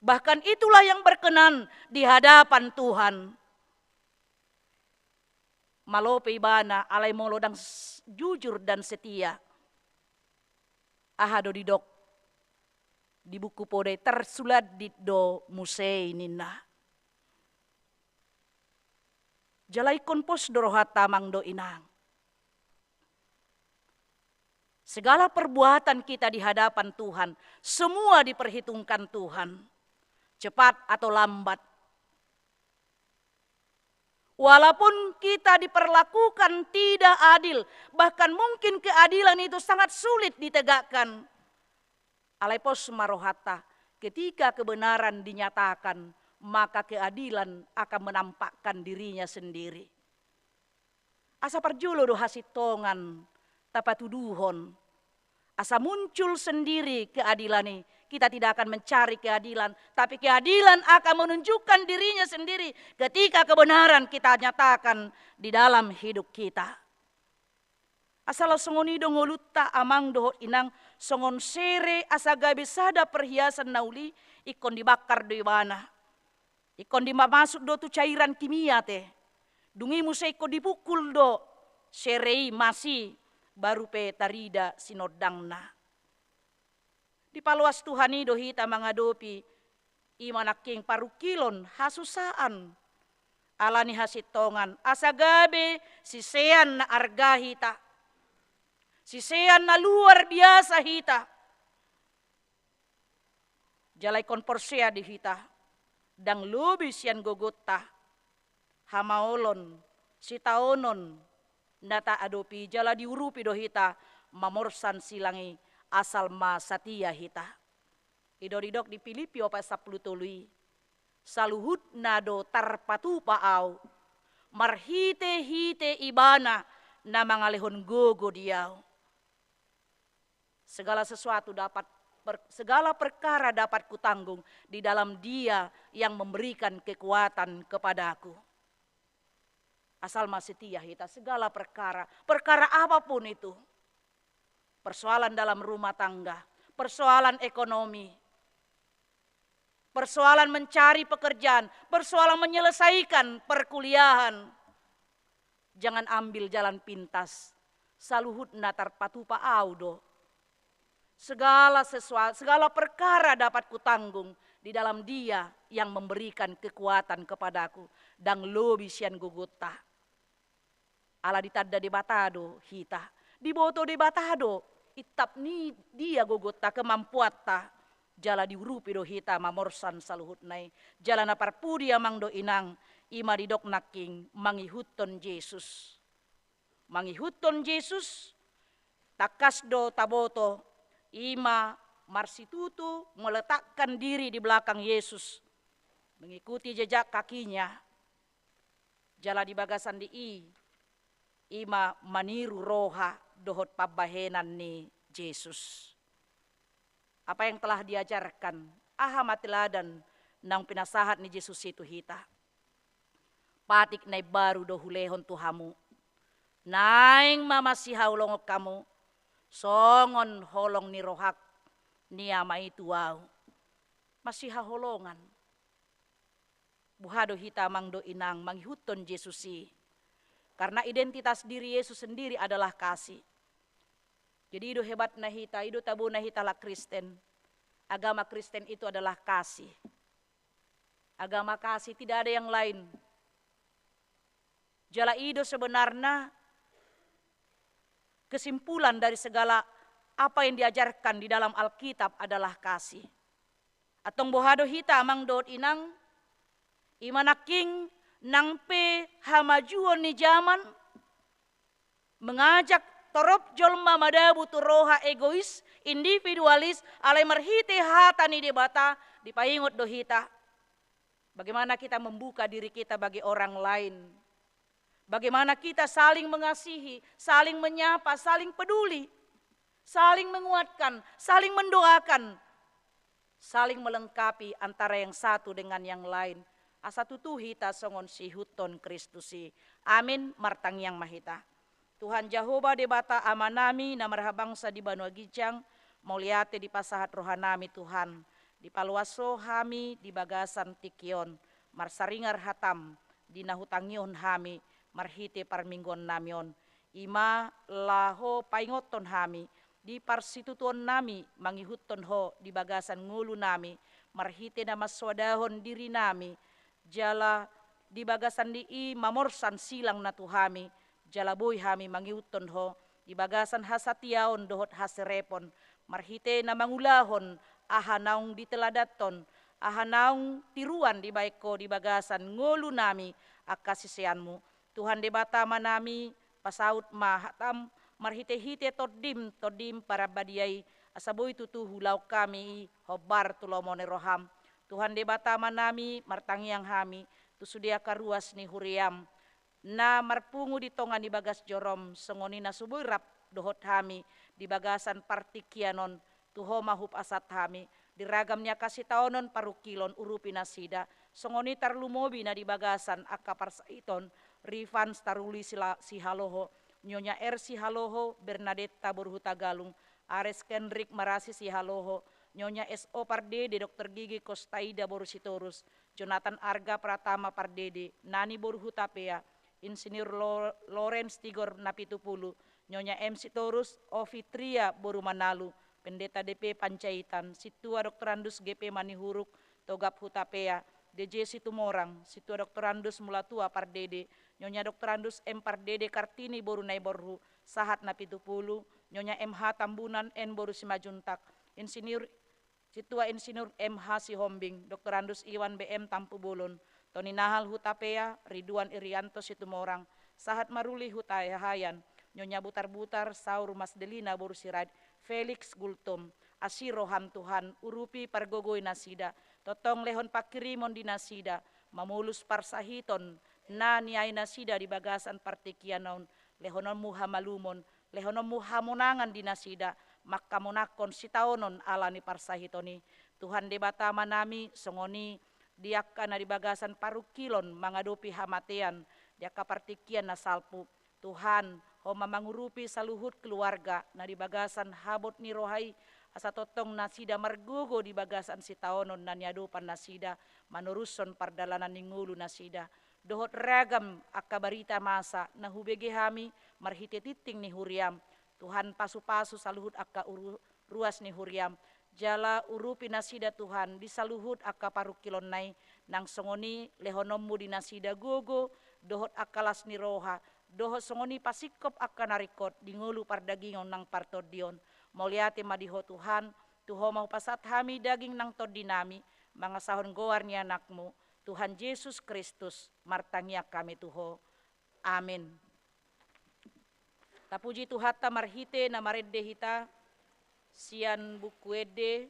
Bahkan itulah yang berkenan di hadapan Tuhan. Malo pe ibana, alai molo ndang s-, jujur dan setia. Aha do didok di buku Poda i? Tarsulandit do muse i, ninna. Jala ingkon pos do rohanta, Amang dohot Inang. Segala perbuatan kita di hadapan Tuhan, semua diperhitungkan Tuhan, cepat atau lambat. Walaupun kita diperlakukan tidak adil, bahkan mungkin keadilan itu sangat sulit ditegakkan. Alai pos ma rohanta, ketika kebenaran dinyatakan, maka keadilan akan menampakkan dirinya sendiri. Asa parjolo do hasintongan tapatuduhon. Asa muncul sendiri keadilan i. Kita tidak akan mencari keadilan, tapi keadilan akan menunjukkan dirinya sendiri ketika kebenaran kita nyatakan di dalam hidup kita. Asa laos songon i do ngolunta, Amang dohot Inang, songon sere asa gabe sada perhiasan na uli, ingkon dibakar do ibana. Ingkon dipamasuk do tu cairan kimia te. Dung i muse ingkon dipukul do sere i, mas i, baru pe tarida sinondangna. Dipaloas Tuhan i do hita mangadopi i ma nangkin parungkilon, hasusaan, ala ni hasintongan, asa gabe sisean na arga hita, sisean na luar biasa hita. Jala ingkon porsea do hita, ndang lobi sian gogonta hamaolon, sitaonon na taadopi, jala diurupi do hita mamorsan silang i, asal ma satia hita. I do didok di Pilippi opat sampulu tolu i, saluhutna do tarpatupa ahu, marhitehite Ibana na mangalehon gogo di ahu. Segala sesuatu dapat per-, segala perkara dapat kutanggung di dalam Dia yang memberikan kekuatan kepadaku. Asal ma setia hita, segala perkara, perkara apapun itu, persoalan dalam rumah tangga, persoalan ekonomi, persoalan mencari pekerjaan, persoalan menyelesaikan perkuliahan. Jangan ambil jalan pintas. Saluhutna tarpatupa ahu do. Segala sesua-, segala perkara dapat kutanggung di dalam Dia yang memberikan kekuatan kepadaku. Ndang lobi sian gogonta. Ala ditanda Debata do hita, diboto Debata do intap ni dia gogonta, kemampuanta, jala diurupi do hita mamorsan saluhutna i. Jala na parpudi, Amang dohot Inang, i ma didok nangkin mangihuthon Jesus. Mangihuthon Jesus, tangkas do taboto, i ma marsitutu meletakkan diri di belakang Yesus, mengikuti jejak kakinya. Jala di bagasan di i, i ma maniru roha dohot pambahenan ni Jesus. Apa yang telah diajarkan? Aha ma teladan naung pinasahat ni Jesus i tu hita. Patik na imbaru do hulehon tu hamu. Naeng ma masihaholongon hamu, songon holong ni rohak ni Ama i tu ahu. Masihaholongan. Boha do hita amang dohot inang mangihuthon Jesus i? Karena identitas diri Yesus sendiri adalah kasih. Jadi i do hebatna hita, i do tabona hita halak Kristen. Agama Kristen itu adalah kasih. Agama kasih, tidak ada yang lain. Jala i do sebenarna kesimpulan dari segala apa yang diajarkan di dalam Alkitab adalah kasih. Antong boha do hita amang dohot inang? I ma nangkin nang pe hamajuon ni jaman mengajak torop jolma madabu tu roha egois, individualis, alai marhite hata ni Debata dipaingot do hita. Bagaimana kita membuka diri kita bagi orang lain? Bagaimana kita saling mengasihi, saling menyapa, saling peduli, saling menguatkan, saling mendoakan, saling melengkapi antara yang satu dengan yang lain. Asa tutu hita songon siihuthon Kristus i. Amin, martangiang ma hita. Tuhan Jahowa Debata Amanami na marhabangsa di banua ginjang, mauliate dipasahat rohanami Tuhan. Dipaloas Ho hami di bagasan tingki on, marsaringar hataM, di na hutangihon hami, marhite parmingguonnami on. I ma laho paingothon hami, di parsitutuonnami mangihuthon Ho di bagasan ngolunami, marhite na mansoadahon dirinami, jala di bagasan ni i mamorsan silang na tu hami, jala boi hami mangihuthon Ho, di bagasan hasatiaon dohot haserepon, marhite na mangulahon aha naung diteladanhon, aha naung tiruan dibahen Ho di bagasan ngolunami angka siseanMu. Tuhan Debata Amanami, pasaut ma hataM, marhitehite TondiM, TondiM Parbadia i, asa boi tutu huulahon hami i hombar tu lomo ni rohaM. Tuhan Debata Amanami, martangiang hami, tu sude angka ruas ni huriaM, na marpungu di tonga ni bagas joroM, songon i na so boi rap dohot hami di bagasan partingkian on, tu Ho ma hupasahat hami, di ragam ni angka sitaonon parungkilon urupi nasida, songon i tarlumobi na di bagasan angka parsahiton, Rifan Staruli Sila-, Sihaloho, Nyonya R Sihaloho, Bernadetta boru Hutagalung, Ares Kendrik Marasi Sihaloho, Nyonya S O Pardede, Dokter Gigi Kostaida boru Sitorus, Jonathan Arga Pratama Pardede, Nani boru Hutapea, Insinyur Lo-, Lawrence Tigor Napitupulu, Nyonya M Sitorus, Ovi Tria boru Manalu, Pendeta D P Panjaitan, Sintua Doktorandus G P Manihuruk, Togab Hutapea, D J Situmorang, Sintua Doktorandus Mulatua Pardede, Nyonya Doktorandus M Pardede Kartini boru Naiborhu, Sahat Napitupulu, Nyonya M H Tambunan N boru Simanjuntak, Insinyur Sintua Insinyur M H Sihombing, Doktorandus Iwan B M Tampubolon, Toni Nahal Hutapea, Riduan Irianto Situmorang, Sahat Maruli Hutahayan, Nyonya Butarbutar, Saur Mas Delina boru Sirait, Felix Gultom, asi rohaM Tuhan, urupi pargogoi nasida, tongtong lehon pangkirimon di nasida, mamolus parsahiton, na niai nasida di bagasan partingkian on, lehononMu hamalumon, lehononMu hamonangan di nasida, mangkamonangkon sitaonon ala ni parsahiton i. Tuhan Debata Amanami, songon i di angka na di bagasan parungkilon mangadopi hamatean, di angka partingkian na salpu. Tuhan, Ho ma mangurupi saluhut keluarga na di bagasan habot ni roha i, asa tongtong nasida margogo di bagasan sitaonon na niadopan nasida, manorushon pardalanan ni ngolu nasida. Dohot ragam angka barita masa na hubege hami marhite tingting ni huriaM. Tuhan, pasupasu saluhut angka uru-, ruas ni huriaM. Jala urupi nasida Tuhan di saluhut angka parungkilonna i, nang songon i lehononMu di nasida gogo, dohot angka las ni roha, dohot songon i pasingkop angka na ringkot di ngolu pardagingon nang partondion. Mauliate ma di Ho Tuhan, tu Ho ma hupasahat hami daging nang tondinami, mangasahon goar ni AnakMu, Tuhan Jesus Kristus, martangiang hami tu Ho. Amin. Tapuji Tuhanta marhite na marende hita sian Buku Ende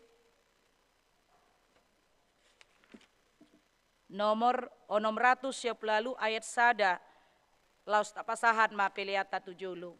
nomor onom ratus sia pulu ualu ayat sada, laos tapasahat ma peleanta tu jolo.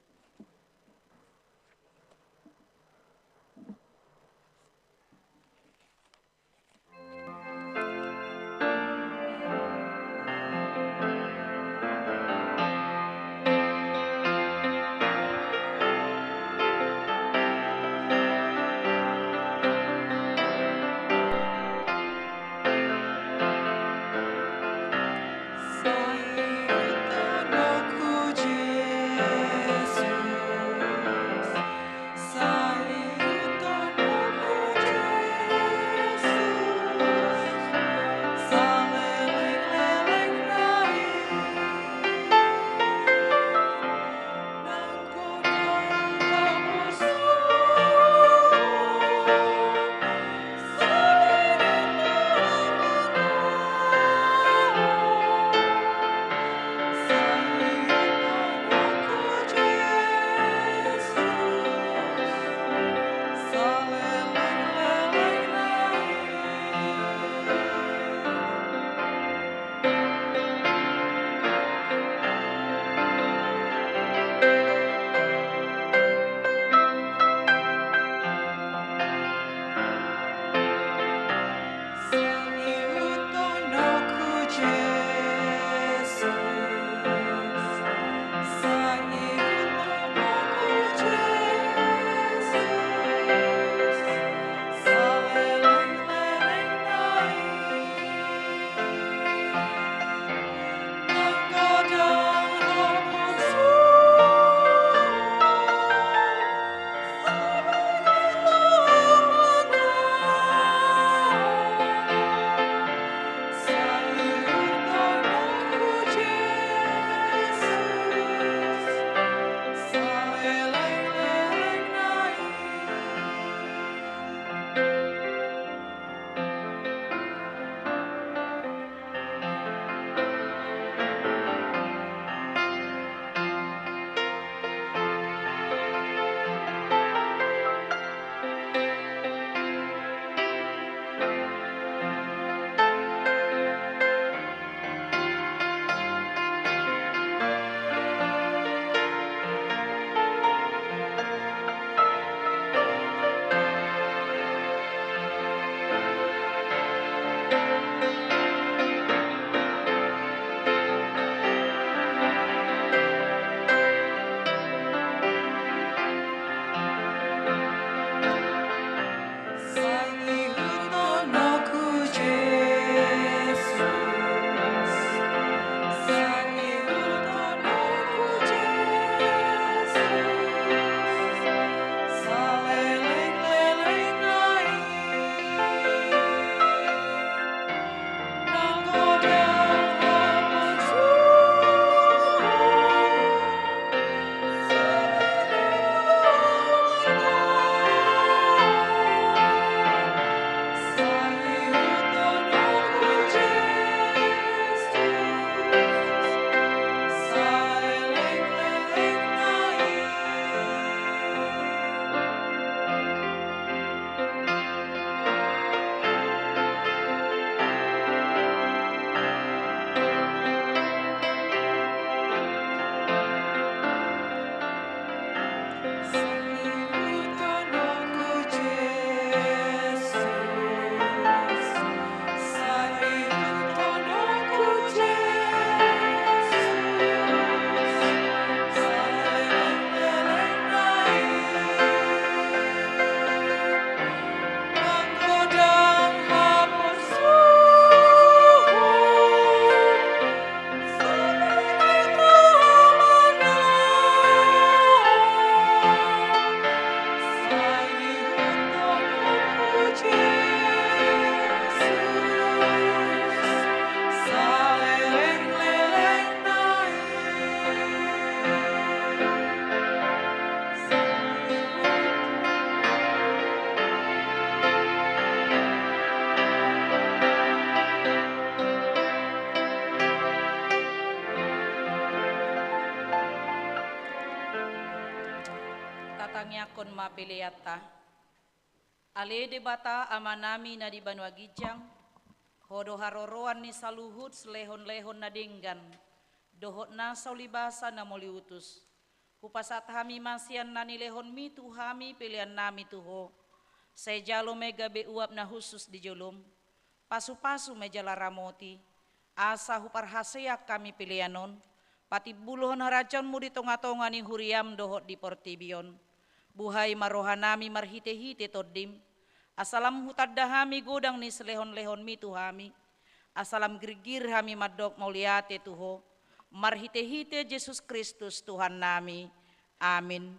Tangiangkon ma peleanta. Ale Debata Amanami na di banua ginjang, Ho do haroroan ni saluhut silehonlehon na denggan dohot nasa ulibasa na moliutus. Hupasahat hami ma sian na nilehonmi tu hami peleannami tu Ho. Sai jalo ma i gabe uap na hushus di jolom. Pasupasu ma i jala ramoti, asa huparhaseang hami pelean on patimbulhon harajaonmu di tongatonga ni huriam dohot di portibi on. Buhai ma rohanami marhitehite Tondim, asa lam hutanda hami godang ni silehonlehonmi tu hami, asa lam girgir hami mandok mauliate tu Ho, marhitehite Jesus Kristus Tuhannami. Amin.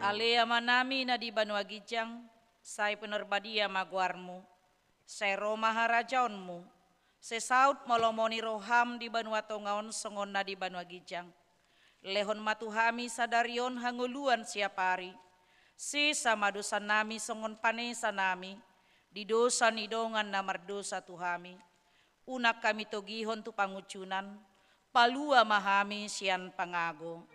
Ale Amanami na di banua ginjang, sai pinarbadia ma goarmu. Sai ro ma harajaonmu. Sai saut ma lomo ni roham di banua tonga on songon na di banua ginjang. Lehon ma tu hami sadari on hangoluan siapari. Sesa ma dosanami songon panesanami di dosa ni dongan na mardosa tu hami. Unang hami togihon tu pangunjunan, palua ma hami sian pangago.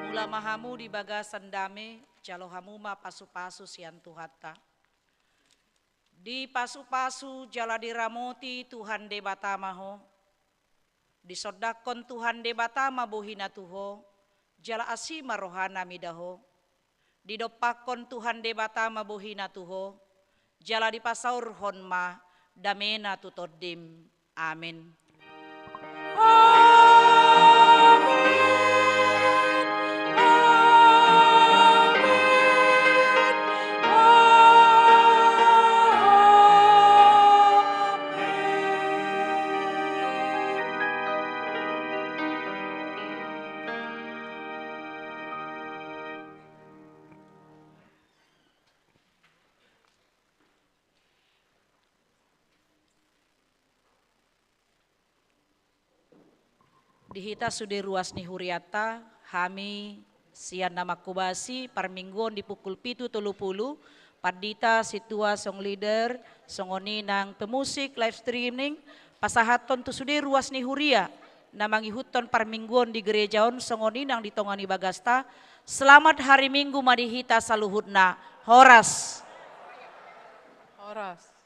Mulak ma hamu di bagasan dame, jalo hamu ma pasupasu sian Tuhanta. Dipasupasu jala diramoti Tuhan Debata ma ho. Disondangkon Tuhan Debata ma bohina tu ho, jala asi ma rohana mida ho. Didompakkon Tuhan Debata ma bohina tu ho, jala dipasaorhon ma damena tu tondim. Amen. Di hita sude ruas ni hurianta, hami sian na mangkobasi parmingguon di pukul pitu tolu pulu, pandita, sintua, song leader, songon i nang pemusik live streaming, pasahathon tu sude ruas ni huria na mangihuthon parmingguon di gereja on songon i nang di tonga ni bagasta. Selamat hari Minggu ma di hita saluhutna. Horas. Horas.